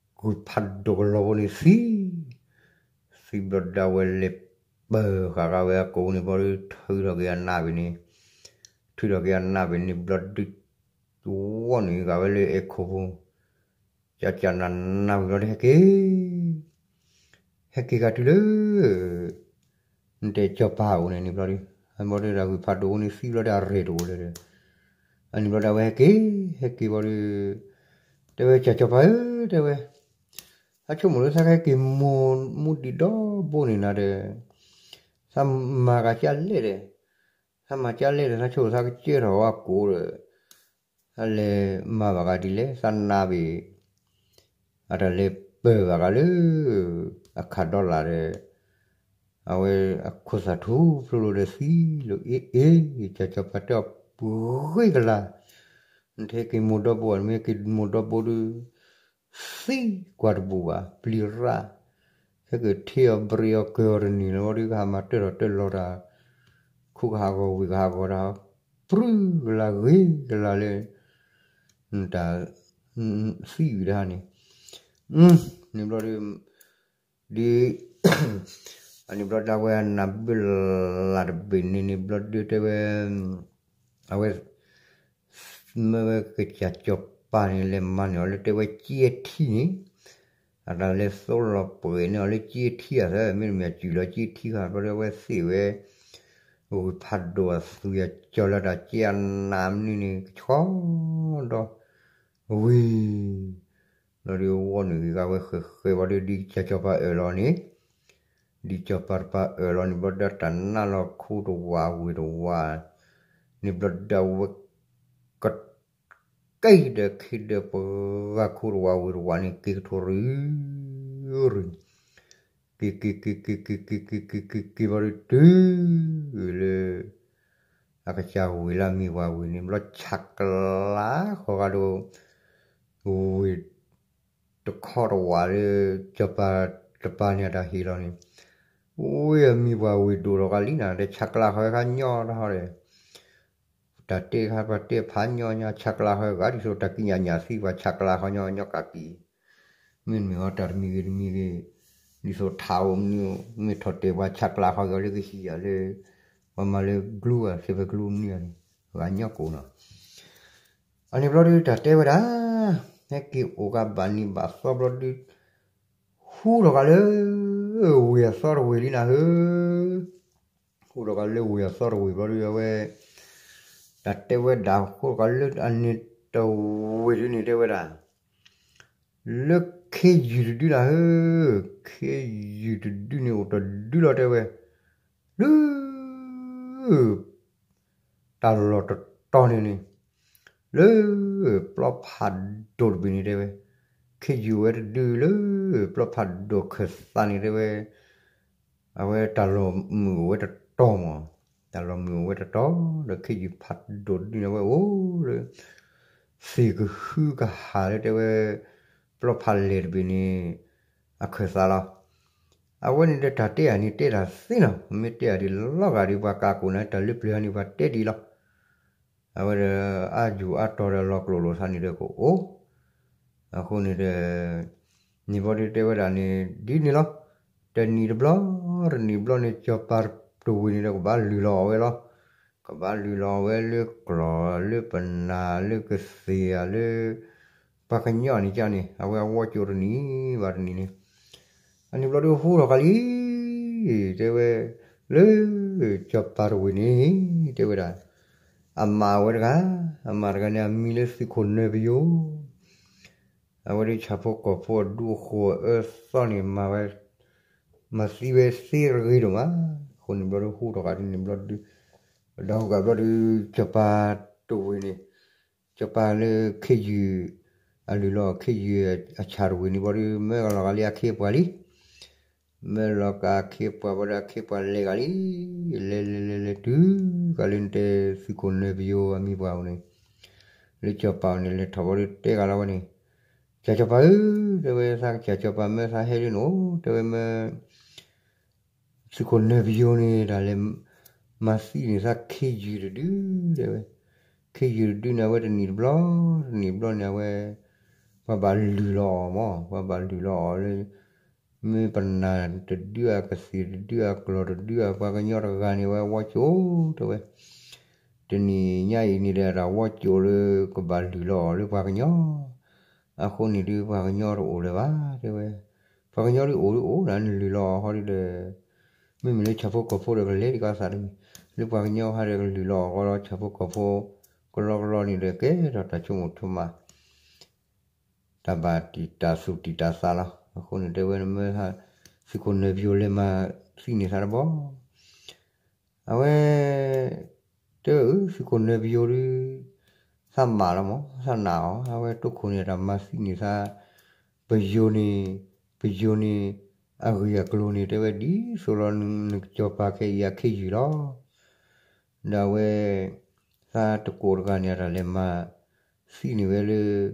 ဂုၢ်ဖးဒိၣ်ကလီၤဘိန့ၣ်သံ, သံဘျီဒုဝဲလဲၤပၢၢ်ဃာ်ဃာ်ဝဲအကိာ်န့ၣ်ဘျီဒု ထုးထီၣ်က့ၤအနၢ်ဘ့ၣ်န့ၣ်, ထုးထီၣ်က့ၤအနၢ်ဘ့ၣ်န့ၣ်ဘျီဒု ဝီနုာ်ဃာ်ဝဲလၢအဲၣ်ခိၣ်ဖိ ကၠးကၠးနးနးဝံၤဘျီဒုဟဲက့ၤ ဟဲက့ၤဂၤတုၤလၢ နတဲစီၤပၤအိၣ်န့ၣ်န့ၣ်ဘျီဒု အဘျီဒုတၢ်ဂုၢ်ဖးဒိၣ်ဘိန့ၣ်သံဘျီဒုအရဲၣ်တအိၣ်လၢၤဒီး အန့ၣ်ဘျီဒုဝဲဟဲက့ၤ ဟဲက့ၤဘျီဒု တဲဝဲစီၤစီၤပၤဧၢ တဲဝဲ သးဆိကမိၣ်လၢသးကဟဲက့ၤမိၢ် မူဒံးဒီဘိန့ၣ်နၤဒီး သးမၤကၤကၢ်လဲၣ်ဒီး သးမၤကၢ်လဲၣ်ဒီး သးဆိကမိၣ်သးကစၢထီၣ်ဝဲကိးဒီး သးလဲၤမၤဘၣ်ဂၤဒ်လဲၣ် သးနၢ်ဘ့ၣ် အတၢ်လဲၤပၢၢ်ဘၣ်ဂၤလၢ အခးဒီလၣ်ဒီး အဝဲအခိၣ်သၣ်ထူဖျိလီၤဒီးသံလီၤ အ့ၣ်အ့ၣ် စီၤစီၤပၤတဲအီၤပှ့ၤဂ့ၤကလၤ နတဟဲက့ၤမိၢ်ဒီဘိ နမ့ၢ်ဟဲက့ၤမိၢ်ဒီဘိဒု သံကွၢ်တဘူၣ်ဘၣ် ပျံၤရၣ် ဟဲက့ၤထ့အီၤဘြ့ၤအီၤကၢၤအီၤတန့ၢ်လၢၤဘျီဒု ကဟးမၤတၢထီၣ်တၢလီၤတၢ် ခိကဟးဂီၤဝံၤကဟးဂီၤတၢ် ပြူၢ်ကလၤဂ့ၤကလၤလၢ တၢ် သံဝံၤတဟါန့ၣ် န့ၣ်ဘျီဒု ဒ် အန့ၣ်ဘျီဒုဝဲနၢ်ဘုလၢ်တဘ့ၣ်န့ၣ်န့ၣ်ဘျီဒုတဲဝဲ အဝဲ မ့ၢ်ဝဲကစၢ်စီၤပၤန့ၣ် လဲၤမၤန့ၢ်အီၤလၢတဲဝဲကၠံထံန့ၣ် အတၢ်လဲၤသိလီၤပှဲၤန့ၢ်အီၤလၢကၠံထံအသး မ့တမ့ၢ်အစုၣ်လီၤကၠံထံဃာ်ဘျီဒုဝဲသ့ၣ်ဝဲ ဂုၢ်ဖးဒိၣ်အသူၣ်ယၤကၠီလၢတၢ်ကၠံအနးမနုၤန့ၣ် ကဆှီဒီ ဝံၤ ဘျီဒုဝီနုာ်ဂ့ၤဂၤဝဲဃဲၤဃဲၤဘျီဒု ဒ်ကစၢ်စီၤပၤအၢၣ်လီၤန့ၣ် ဒ်စီၤပၤတပၤအၢၣ်လီၤန့ၣ် ဘျီဒုတၢ်နးလီၤခူတဝးဝ့ၢ်တဝး န့ၣ်ဘျီဒီးအဝဲ က က့ၤဒီးခ့ဒီးပှၤဂၤခိၣ်တဝးဝ့ၤတဝးန့ၣ် က့ၤကထိရူၤရူၤန့ၣ် က့ၤက့ၤက့ၤက့ၤက့ၤက့ၤက့ၤက့ၤက့ၤက့ၤဘျီဒုးတုၤလၢ အကစၢ်ဝ့ၤလၢအမံၤပှၢ်ဝ့ၤန့ၣ် ဘျီဆးကျးဃီဂၤဒီး ဝ့ၤတခီတဝးလၢ စီၤပၤတပၤန့ၣ်အတၢ်ဟ့ၣ်လီၤန့ၣ် ဝ့ၢ်အမံၤပှၢ်ဝ့ၤဒိၣ်ထီၣ်ကလံနၤ ဒီးဆးကျးဃီခါညီတဟီဒီး တၢ်တဲခါပှၤတဲဖးညီညီ ဆးကျးဃီဂၤဒ်သိးတၢ်ကံးညာ်ညၣ်သံ ပှၤဆးကျးဃီညီညီကးကံၤ မ့တမ့ၢ်အီၤတၢ်တမံၤဂ့ၤတမံၤဂ့ၤ ဒ်သိးထးအိၣ်မနုၤ မ့ၢ်ထီၣ်တဲာ်ပှၤဆးကျးဃီဂၤလၢကဟံးယၤလၢ ပှၤမၤလၢကလူၤဧါ စဲးဖဲကလူၤမနုၤဧါန့ၣ် ဂၤညီကိာ်နီၤ အန့ၣ်ဘျီဒုးတၢ်တဲဝဲဒၣ် ဟဲက့ၤအိၣ်ကဘၣ်နံၤဘၣ်သီဘျီဒုး ဟူထီၣ်ကးလၢ ဝ့ၢ်အသီတဝ့ၢ်လံနၤဧၢ ဟူထီၣ်ကးလၢဝ့ၢ်အသီတဝ့ၢ်ဘျီဒုး အဝဲ တၢ်တဲဝဲဒၣ်ဟူထီၣ်ကးလၢအန့ၣ်တဝ့ၢ်ဒုးန့ၣ်တဲဝဲဒၣ် လၢခ့ယုၢ်တဒုနၤဧၢ, ခ့ယုၢ်တဒုန့ၣ်အိၣ်တဒုလီၤတဲဝဲ, လၢ တၢ်လီၢ်တတီၤန့ၣ်န့ၣ်, လၢပျီဖးဒိၣ်တဘ့ၣ်န့ၣ်တဲဝဲ, ခ့ယုၢ်အိၣ်ဝဲတဒုလၢ ပျီဖးဒိၣ်ခၢၣ်သးန့ၣ်တဲဝဲ, အဝဲတၢ်လီၢ်မုာ်အိၣ်ဝဲတတီၤမး, တၢ်လီၢ်မုာ်အိၣ်ဝဲတတီၤ, ဒီးခ့ယုၢ်ဖးဒိၣ်တဒုန့ၣ် အဝဲအိၣ်လၢ သ့ၣ်ကဟုကဟၣ်လၢတဲဝဲ ပျီဖးလဲၢ်တဘ့ၣ်န့ၣ် အခၢၣ်သးလီၤ. အဝဲန့ၣ်ဒီးတၢ်တဲအီၤန့ၣ်တဲတၢ်သ့လီၤ. မ့ၢ်တဲအီၤဒ်လီၤဂာ်ဒီး ပှၤကးကိးန့ၣ် တၢ်လၢပျၢၤန့ၣ် ပှၤတဲဒ်လီၤ. အဝဲဒီးအါယူၤအါတီၤဒီးလီၤကျိၣ်လိာ်သးန့ၣ်ဒီးကအိၣ်, အဃိန့ၣ်ဒီး န့ၣ်ဘျီဒုးတဲဝဲဒၣ်န့ၣ် ဒ်န့ၣ်လီၤ. တနံၣ်တဘျီ တနံၣ်တဘျီန့ၣ် စီၤပၤတဝ့ၢ်န့ၣ်ဒီးကဘၣ်လုၢ်လီၤအီၣ်ဝဲလီၤ. ကဘၣ်လုၢ်လီၤအီၣ်ဝဲလၢကျီၢ် လၢပနၢ် လၢကသ့ၣ်ဧါ လၢ ပှၤကညီန့ၣ်ကန့ၣ် အဝဲအဝီကၠိတနံၣ်ဘၣ်တနံၣ်န့ၣ်, အန့ၣ်ဘျီဒုးဟူထီၣ်ဃာ်လံ, တဲဝဲ, လၢ စီၤပၤတဝ့ၢ်န့ၣ် တဲဝဲဒၣ်, အမါဝဲတဂၤ, အမါတဂၤန့ၣ် အမံၤလၢသုးခိၣ်နၢပယိၤ အဝဲဒၣ်ဆၣ်ဖိကီၢ်ဖိအဒူအဃိၤအအၢသီန့ၣ် မၤဝဲ, မၤသံဝဲသ့တဂ့ၤဒိၣ်မး, အဃိန့ၣ်ဘျီဒုးဟူထီၣ်ဃာ်ဒ်န့ၣ်ဘျီဒုး, ဒီးဟူဃာ်ဘျီဒုး စီၤပၤတဝ့ၢ်န့ၣ်, စီၤပၤလၢခ့ယုၢ်, အလုၢ်လီၤခ့ယုၢ်အဆၣ်တဝ့ၢ်န့ၣ်ဘျီဒုး မၢကလီၤဃာ်လံအခ့အပှၤလံ မၢလီၤကးအခ့အပှၤဘၣ်ဒီးအခ့အပှၤလဲၤဂၤလံ, လဲၤလဲၤလဲၤလဲၤတုၤကးလၢနတဲသုးခိၣ်နၢပယိၤအမံၤပှၢ်အိၣ်န့ၣ်, လၢစီၤပၤအိၣ်န့ၣ် လဲၤထီၣ်ဘျီဒုးတဲဂၤလီၤဝဲန့ၣ်, ကစၢ်စီၤပၤဧၢ, တဲဝဲသးကစၢ်စီၤပၤမၢသးဟဲဒ်န့ၣ်အိၣ် တဲဝဲမၢ သုးခိၣ်နၢပယိၤန့ၣ် တၢ်လဲၤ မၤသံန့ၢ်သးခ့ယုၢ်တဒု တဲဝဲ, ခ့ယုၢ်တဒုန့ၣ် အဝဲတနံၣ်တဘျီ, တနံၣ်တဘျီန့ၣ် အဝဲ ပှၤဘၣ်လုၢ်လီၤအီၣ်မး, ပှၤဘၣ်လုၢ်လီၤအီၣ်လၢ မ့ၢ်ပနၢ်တဒုဧါ ကသ့ၣ်တဒုဧါ ကျီၢ်တဒုဧါ ပှၤကညီတဂၤန့ၣ် အဝဲအဝီကၠိတဲဝဲ, တနံၣ်ညါအံၤန့ၣ်ဒီး တၢ်ဝီကၠိလၢကဘၣ်လုၢ်လီၤအီၣ်လၢပှၤကညီ အဃိန့ၣ်ဒုး ပှၤကညီတအိၣ်လၢၤဘၣ် တဲဝဲ, ပှၤကညီဒုးအိၣ်ဒုးအိၣ် နလုၢ်လီၤအီၣ်ဃီဒုးဒီး မ့မ့ၢ်လၢဆၣ်ဖိကီၢ်ဖိဒီးကလဲၤဒံးကီသးတမံၤ, လၢပှၤကညီဟးဒီးကလုၢ်လီၤအီၣ်ဃီဒီး ဆၣ်ဖိကီၢ်ဖိ ကလီကလီန့ၣ်ဒီး ကဲထီၣ်တၢ်ဆိကမိၣ်ဆိကမး တၢ်ဘၣ်တံာ်တာ်သူၣ်တံာ်တာ်သးလီၤ. အဃိန့ၣ်တဲဝဲနမၢ သုးခိၣ်နၢပယိၤလဲၤမၤသံန့ၢ်သးတဘျီ အဝဲ တဲအၢ သုးခိၣ်နၢပယိၤဒုး သးမၤလီၤမး သးနာ်အီၤ အဝဲတိခိၣ်န့ၣ်တၢ်မၤသံန့ၢ်သး ပယိၤန့ၣ် ပယိၤန့ၣ် အဂ့ၢ်အကျိၤန့ၣ် တဲဝဲဒ်သိးလီၤ နကစီၤပၤခဲအံၤအခ့ယုၢ်လီၤ. ဒီးအဝဲ သးတကိးတဂၤန့ၣ် အတၢ်လဲၤမၤသံန့ၢ်ဝဲလၢ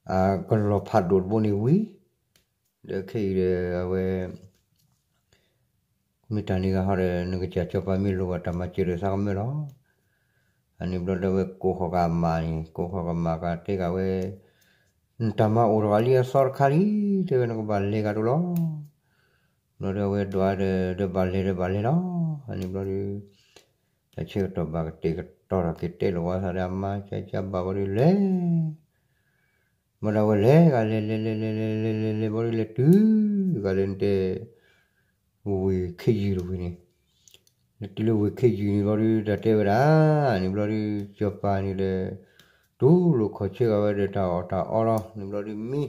အကလီၤဖးဒိၣ်တဘိန့ၣ်ဝံၤ ဒီးခဲအံၤဒီးအဝဲ မ့ၢ်တၢ်န့ၣ်ဂ့ၤဟီဒီး နကစၢ်စီၤပၤမ့ၢ်လိၣ်ဘၣ်တၢ်မၤစၢၤဒီးသးကမၢလီၤ. အန့ၣ်ဘျီဒီးဝဲကိးဃီၤကမၣ်န့ၣ် ကိးဃီၤကမၣ်ကတဲဂၤဝဲ နတၢ်မၤအိၣ်ထီၣ်ဂၤလံအသီတခါလံ တဲဝဲနကဘၣ်လဲၤဂၤဒိၣ်လီၤ. ဘျီဒီးအဝဲဒွးဒီး ဒီးဘၣ်လဲၤဒီးဘၣ်လဲၤလီၤ. အန့ၣ်ဘျီဒီး တၢ်ဆၢကတီၢ်ဘၣ်ကတဲာ်ကတီၤထီၣ်က့ၤတဲလိာ်ဝဲသးဒီးအမါကၠါကၠါဘၣ်ဘျီဒီးလဲၤ ဘၣ်ဒီးဝဲလဲၤဂၤလဲၤလဲၤလဲၤလဲၤလဲၤလဲၤလဲၤဘျီဒီးလဲၤတုၤ ဂၤလဲၤနတဲ ဝ့ၢ်ခ့ယုၢ်တဝ့ၢ်န့ၣ် လဲၤတုၤလၢဝ့ၢ်ခ့ယုၢ်န့ၣ်ဘျီဒီး တၢ်တဲဝဲဒၣ် န့ၣ်ဘျီဒီး စီၤပၤန့ၣ်ဒီး တူၢ်လိာ်ခီၣ်ဆၢဂၤဝဲဒီးတၢ်အီၣ်တၢ်အီလီၤ. န့ၣ်ဘျီဒီးမံ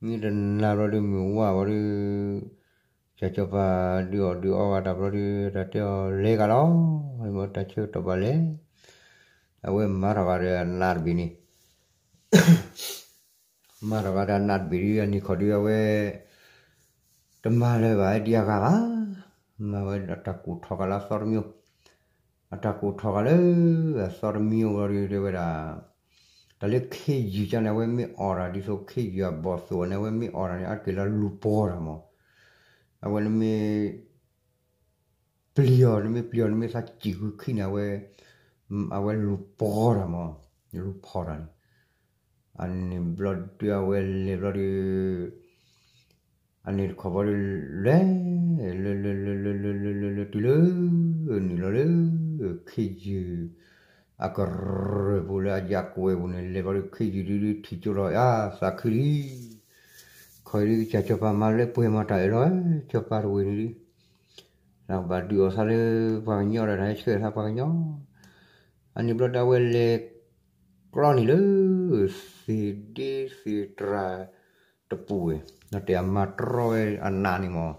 မံတနၤဘျီဒီးမုၢ်ဝါဘျီဒီး က စီၤပၤဒုးအီၣ်ဒုးအီဂၤတၢ်ဘျီဒုး တၢ်တဲအီၤလဲၤဂၤလီၤ, တၢ်ဆၢကတီၢ်ဘၣ်လဲၤ, အဝဲမၤထီၣ်ဂၤဒီးအနးတဘ့ၣ်န့ၣ် မၤထီၣ်ဂၤဒီးအနးတဘ့ၣ်ဒုး အနံၤခီဒုးအဝဲ တမၤလၢၤဘၣ်ဒံးအဂၤဘၣ်, မၤဝဲအတၢ်ကူၣ်ထီၣ်ဂၤလၢအသီတမံၤ, အတၢ်ကူၣ်ထီၣ်ဂၤလၢအသီတမံၤအဂီၢ်ဒုး တဲဝဲဒၣ်, တၢ်လၢခ့ယုၢ်ကန့ၣ် အဝဲမ့ၢ်အီၣ်တၢ် ဒ်သိးခ့ယုၢ်အဘီၣ်သိၣ်န့ၣ် အဝဲမ့ၢ်အီၣ်တၢ်န့ၣ် အက့ၤလၢလူၤပှီၢ်တၢ်မး, အဝဲနမ့ၢ် ပျံၤအီၤ နမ့ၢ်ပျံၤအီၤ နမ့ၢ်သးစံၣ်ဂုာ်ခံန့ၣ် အဝဲ အဝဲလူၤပှီၢ်တၢ်မး, လူၤဖီၣ်တၢ်န့ၣ်, အန့ၣ်ဘျီဒုးအဝဲလဲၤဘျီဒုး အန့ၣ်တခီဘျီဒုး လဲၤ လဲၤ လဲၤ လဲၤ လဲၤ လဲၤ လဲၤ လဲၤ တုၤလၢ နုာ်လီၤလၢ ခ့ယုၢ် အကရၢၢ်ပူၤလၢအယၣ်ကွဲၤပူၤန့ၣ် လဲၤဘျီဒုး ခ့ယုၢ်ဒုးဒုးထံၣ်ကၠိလီၤ အသးခုလံ, ခီအံၤဒုး ကစၢ်စီၤပၤမၤလၢပှဲၤမၤတၢ်အၢၣ်လီၤ, စီၤပၤတဝ့ၢ်န့ၣ်ဒုး တၢ်ဘၣ်ဒုးအီၣ်သးလၢပှၤကညီဒီး တၢ်ဟဲဆှၢသးပှၤကညီ, အန့ၣ်ဘျီဒုးအဝဲလဲၤကျီန့ၣ်လၢ သ့ၣ်ဒ့သ့ၣ်တြၢ်တပူၤဝဲ, ဒီးတဲအမၤတြီဝဲအနးန့ၣ်မး,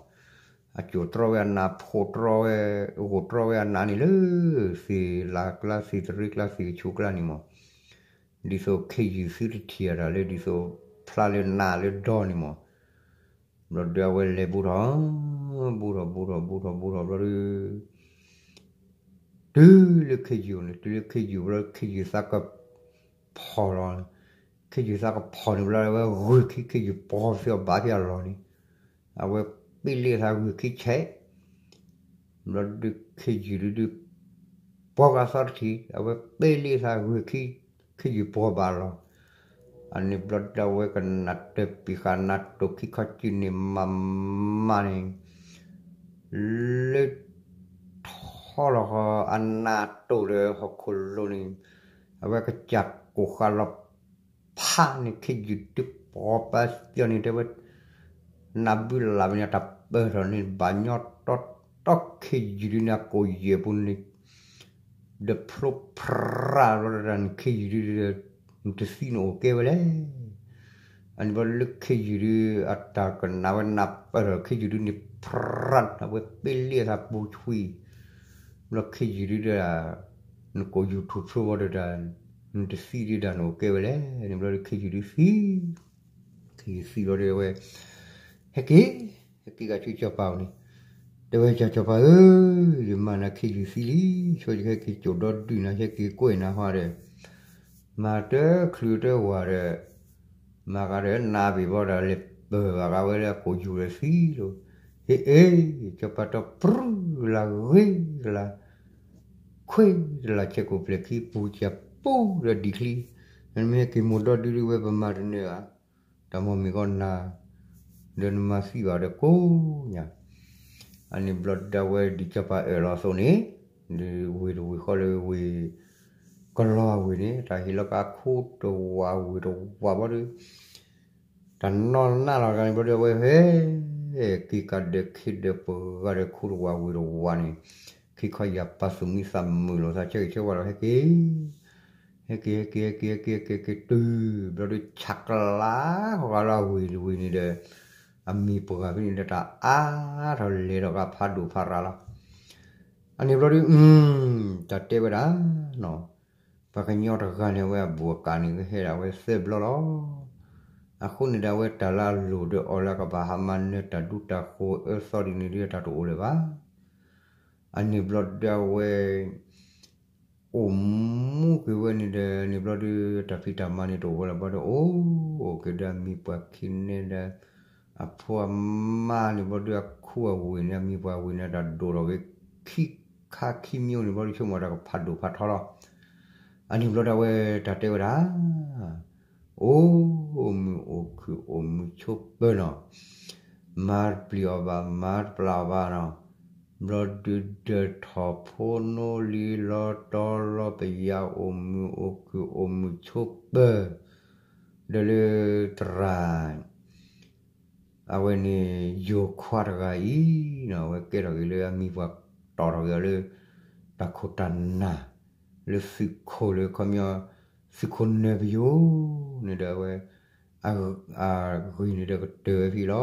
အကိၣ်တြီဝဲအနး ဖိးတြီဝဲ ဂိၢ်တြီဝဲအနးန့ၣ်လၢ သ့ၣ်လးကျါ သ့ၣ်တရ့ကျါ သ့ၣ်ကဆူကျါန့ၣ်မး, ဒ်သိးခ့ယုၢ်သုတထံၣ်အတၢ်လၢ ဒ်သိးဖျါလၢနးလၢဒီန့ၣ်မး, ဘျီဒုးအဝဲလဲၤဘူးထီၣ် ဘူးထီၣ် ဘူးထီၣ် ဘူးထီၣ် ဘူးထီၣ်ဘျီဒုး တုၤလၢခ့ယုၢ်န့ၣ် တုၤလၢခ့ယုၢ်ဘျီ ခ့ယုၢ်သးကဖီၣ်လီၤ, ခ့ယုၢ်သးကဖီၣ်န့ၣ်ဘျီ အဝဲဂုာ်ခံခ့ယုၢ်ပှီၢ်သ့အီၤဘၣ်ဖဲအလီၢ်န့ၣ်, အဝဲပ့ၢ်လ့သးဂုာ်ခံဆဲး, ဘျီဒုးခ့ယုၢ်ဒုးဒုး ပှီၢ်ဂၤသီတထံၣ် အဝဲပ့ၢ်လ့သးဂုာ်ခံ ခ့ယုၢ်ပှီၢ်ဘၣ်လီၤ. အန့ၣ်ဘျီဒုးအဝဲကနၣ်တၢၢ်ပံာ်ဃာ်နၢ်တိၢ်ခံခီကၠံၣ်န့ၣ်မၤမၤန့ၣ် လၢထီလီၤဃီအနးတိၢ်ဒီးဟီၣ်ခိၣ်လိၤန့ၣ်, အဝဲကစၢ်ကိၢ်ဃာ်လီၤဖးန့ၣ် ခ့ယုၢ်ဒုးပှီၢ်ပာ်စၢၤန့ၣ် တဲဝဲ နၢ်ဘုလၢ်ဘၣ်န့ၣ် တၢ်ပၢၢ်ထီၣ်န့ၣ် ဘၣ်ညီတီတီခ့ယုၢ်ဒုးန့ၣ် အကိၣ်ယဲၢ်ပူၤန့ၣ် ဒီးဖျိဖရၣ်လီၤတၢ်န့ၣ် ခ့ယုၢ်ဒုး နတသံနအိၣ်ကဲဝဲလဲၣ်. အန့ၣ်ဘျီလၢခ့ယုၢ်ဒုး အတၢ်ကနၣ်ဝဲနၢ်ပၢၢ်ထီၣ်ခ့ယုၢ်ဒုးန့ၣ် ဖရၣ် အဝဲပ့ၢ်လ့သးပူၤဆွံ, ဘျီခ့ယုၢ်ဒုးဒီး နကိၣ်ယူၢ်ထူၣ်ဖျိဘၣ်ဒီး နတသံဒုးဒၣ်နအိၣ်ကဲဝဲလဲၣ်. န့ၣ်ဘျီဒီးခ့ယုၢ်ဒုးသံ ခ့ယုၢ်သံဘျီဒီးဝဲ ဟဲက့ၤ, ဟဲက့ၤဂၤဆူစီၤပၤအအိၣ်န့ၣ်, တဲဝဲစီၤပၤဧၢ, ယမၤနၤခ့ယုၢ်သံလံ, ဆိယကဟဲက့ၤစိာ်ဒီဒုၣ်နၤ ဟဲက့ၤကွဲးနၤဟီဒီး မၤတချုးတဝၤဒီး မၤဂၤဒီးနါဘ့ၣ်ဘီဒီး လဲၤပၢၢ်ဘၣ်ဂၤဝဲလၢအကိၣ်ယူၢ်ဒီးသံလီၤ. ဟ့ၣ်အ့ၣ်, စီၤပၤတီပြူလၢဂ့ၤကလါ, ခွ့တလၢ်ဆဲးကိၣ်ဖျဲးခံပူၤစၢ်ပူၤဒီးဒံၣ်ချံ, နမ့ၢ်ဟဲက့ၤမိၢ်ဒီဒုဒုဝဲပမၤတနၢၤဘၣ်, တၢ်မိၢ်မ့ၢ်ကီနၤ ဒီးနမၤသံဘၣ်ဒီးကိးညါ အန့ၣ်ဘျီဒၣ်ဝဲဒ်စီၤပၤအၢၣ်လီၤအသိးန့ၣ်, ဒ်ဝ့ၢ်တဝ့ၢ်ဃီလၢဝ့ၢ်ကလီၤအဝ့ၢ်န့ၣ် တၢ်ဟ့ၣ်လီၤက့ၤအခိတဝာ်ဝ့ၢ်တဝာ်ဘျီဒီး တၢ်နီၢ်နးလီၤတဂၤန့ၣ်ဘျီဒီး အဝဲဟဲ က့ၤကဒီးခ့ဒီးပှၤဂၤဒီးခိတဝာ်ဝ့ၢ်တဝာ်န့ၣ်, ခံခီယၢ်ပာ်သူၣ်မံသးမုာ်လိာ်သးဆၢဂ့ၤဆၢဝါဒီးဟဲက့ၤ ဟဲက့ၤ ဟဲက့ၤ ဟဲက့ၤ ဟဲက့ၤ ဟဲက့ၤ တုၤ ဘျီဒီးဆးကျးဃီၤဂၤလၢအဝ့ၢ်တဝ့ၢ်န့ၣ်ဒီး အမံၤပှၢ်ဂၤဖဲန့ၣ်ဒီးတၢ်အါထီၣ်လဲၤဒီးဂၤဖးဒိၣ်ဖးရၤလီၤ. အန့ၣ်ဘျီဒီး တၢ်တဲဝဲဒၣ် ပှၤကညီတဂၤန့ၣ် အဝဲအဘူးအကၣ်န့ၣ် ကဟဲဒၣ်ဝဲသၢဘျီလီၤ. အဃိန့ၣ်ဒီး အဝဲတၢ်လၢအလိၣ်ဒီးအီၣ်လၢအကဘၣ်ဟးမၤနၢၤတၢ်ဒူတၢ်ဃိၤအၢသီဒ်န့ၣ်ဒီး တၢ်တအိၣ်လၢၤဘၣ်. အန့ၣ်ဘျီဒီး အဝဲ အိၣ်မူက့ၤဝဲန့ၣ်ဒီး န့ၣ်ဘျီဒီး တၢ်ဖံးတၢ်မၤန့ၣ်တအိၣ်ဝဲလၢၤဘျီဒီး အိၣ်က့ၤဒီးအမံၤပှၢ်ခံန့ၣ်ဒီး အဖိအမါန့ၣ်ဘျီဒီး အခူအဝ့ၢ်န့ၣ် အမံၤပှၢ်ဝ့ၢ်န့ၣ် တၢ်ဒိၣ်ထီၣ်က့ၤ ခံခါခံမံၤန့ၣ်ဘျီဒီး ဆိကမိၣ်တၢ်ကဖးဒိၣ်ဖးထီလီၤ. အန့ၣ်ဘျီဒီး အဝဲတၢ်တဲဝဲဒၣ် အိၣ်မုာ်အိၣ်ခုၣ်အိၣ်မုာ်ဆိးပၢၤနီၤ, မၤတပျံၤအီၤဘၣ် မၤတပျၢ်အီၤဘၣ်နီၤ, ဘျီဒုးဒၢးထီၣ်ဖိနိလံၤလီၤတီၤလီၤပယၢ် အိၣ်မုာ်အိၣ်ခုၣ်အိၣ်မုာ်ဆိးပၢၤ, ဒီးလၢသရၣ် အဝဲန့ၣ် ယိၤခွါတဂၤအံၤနီၤ အဝဲကဲထီၣ်က့ၤလၢအမံၤပှၢ်တီၣ်ထီၣ်က့ၤအီၤလၢ တၢ်ခိၣ်တၢ်နၢ် လၢသုးခိၣ်လၢခီပညီ သုးခိၣ်နၢၤပယိၤန့ၣ်ဒီးအဝဲ အဂ့ၢ်န့ၣ်ဒီးကတၢၢ်ဝဲဖဲလီၤ.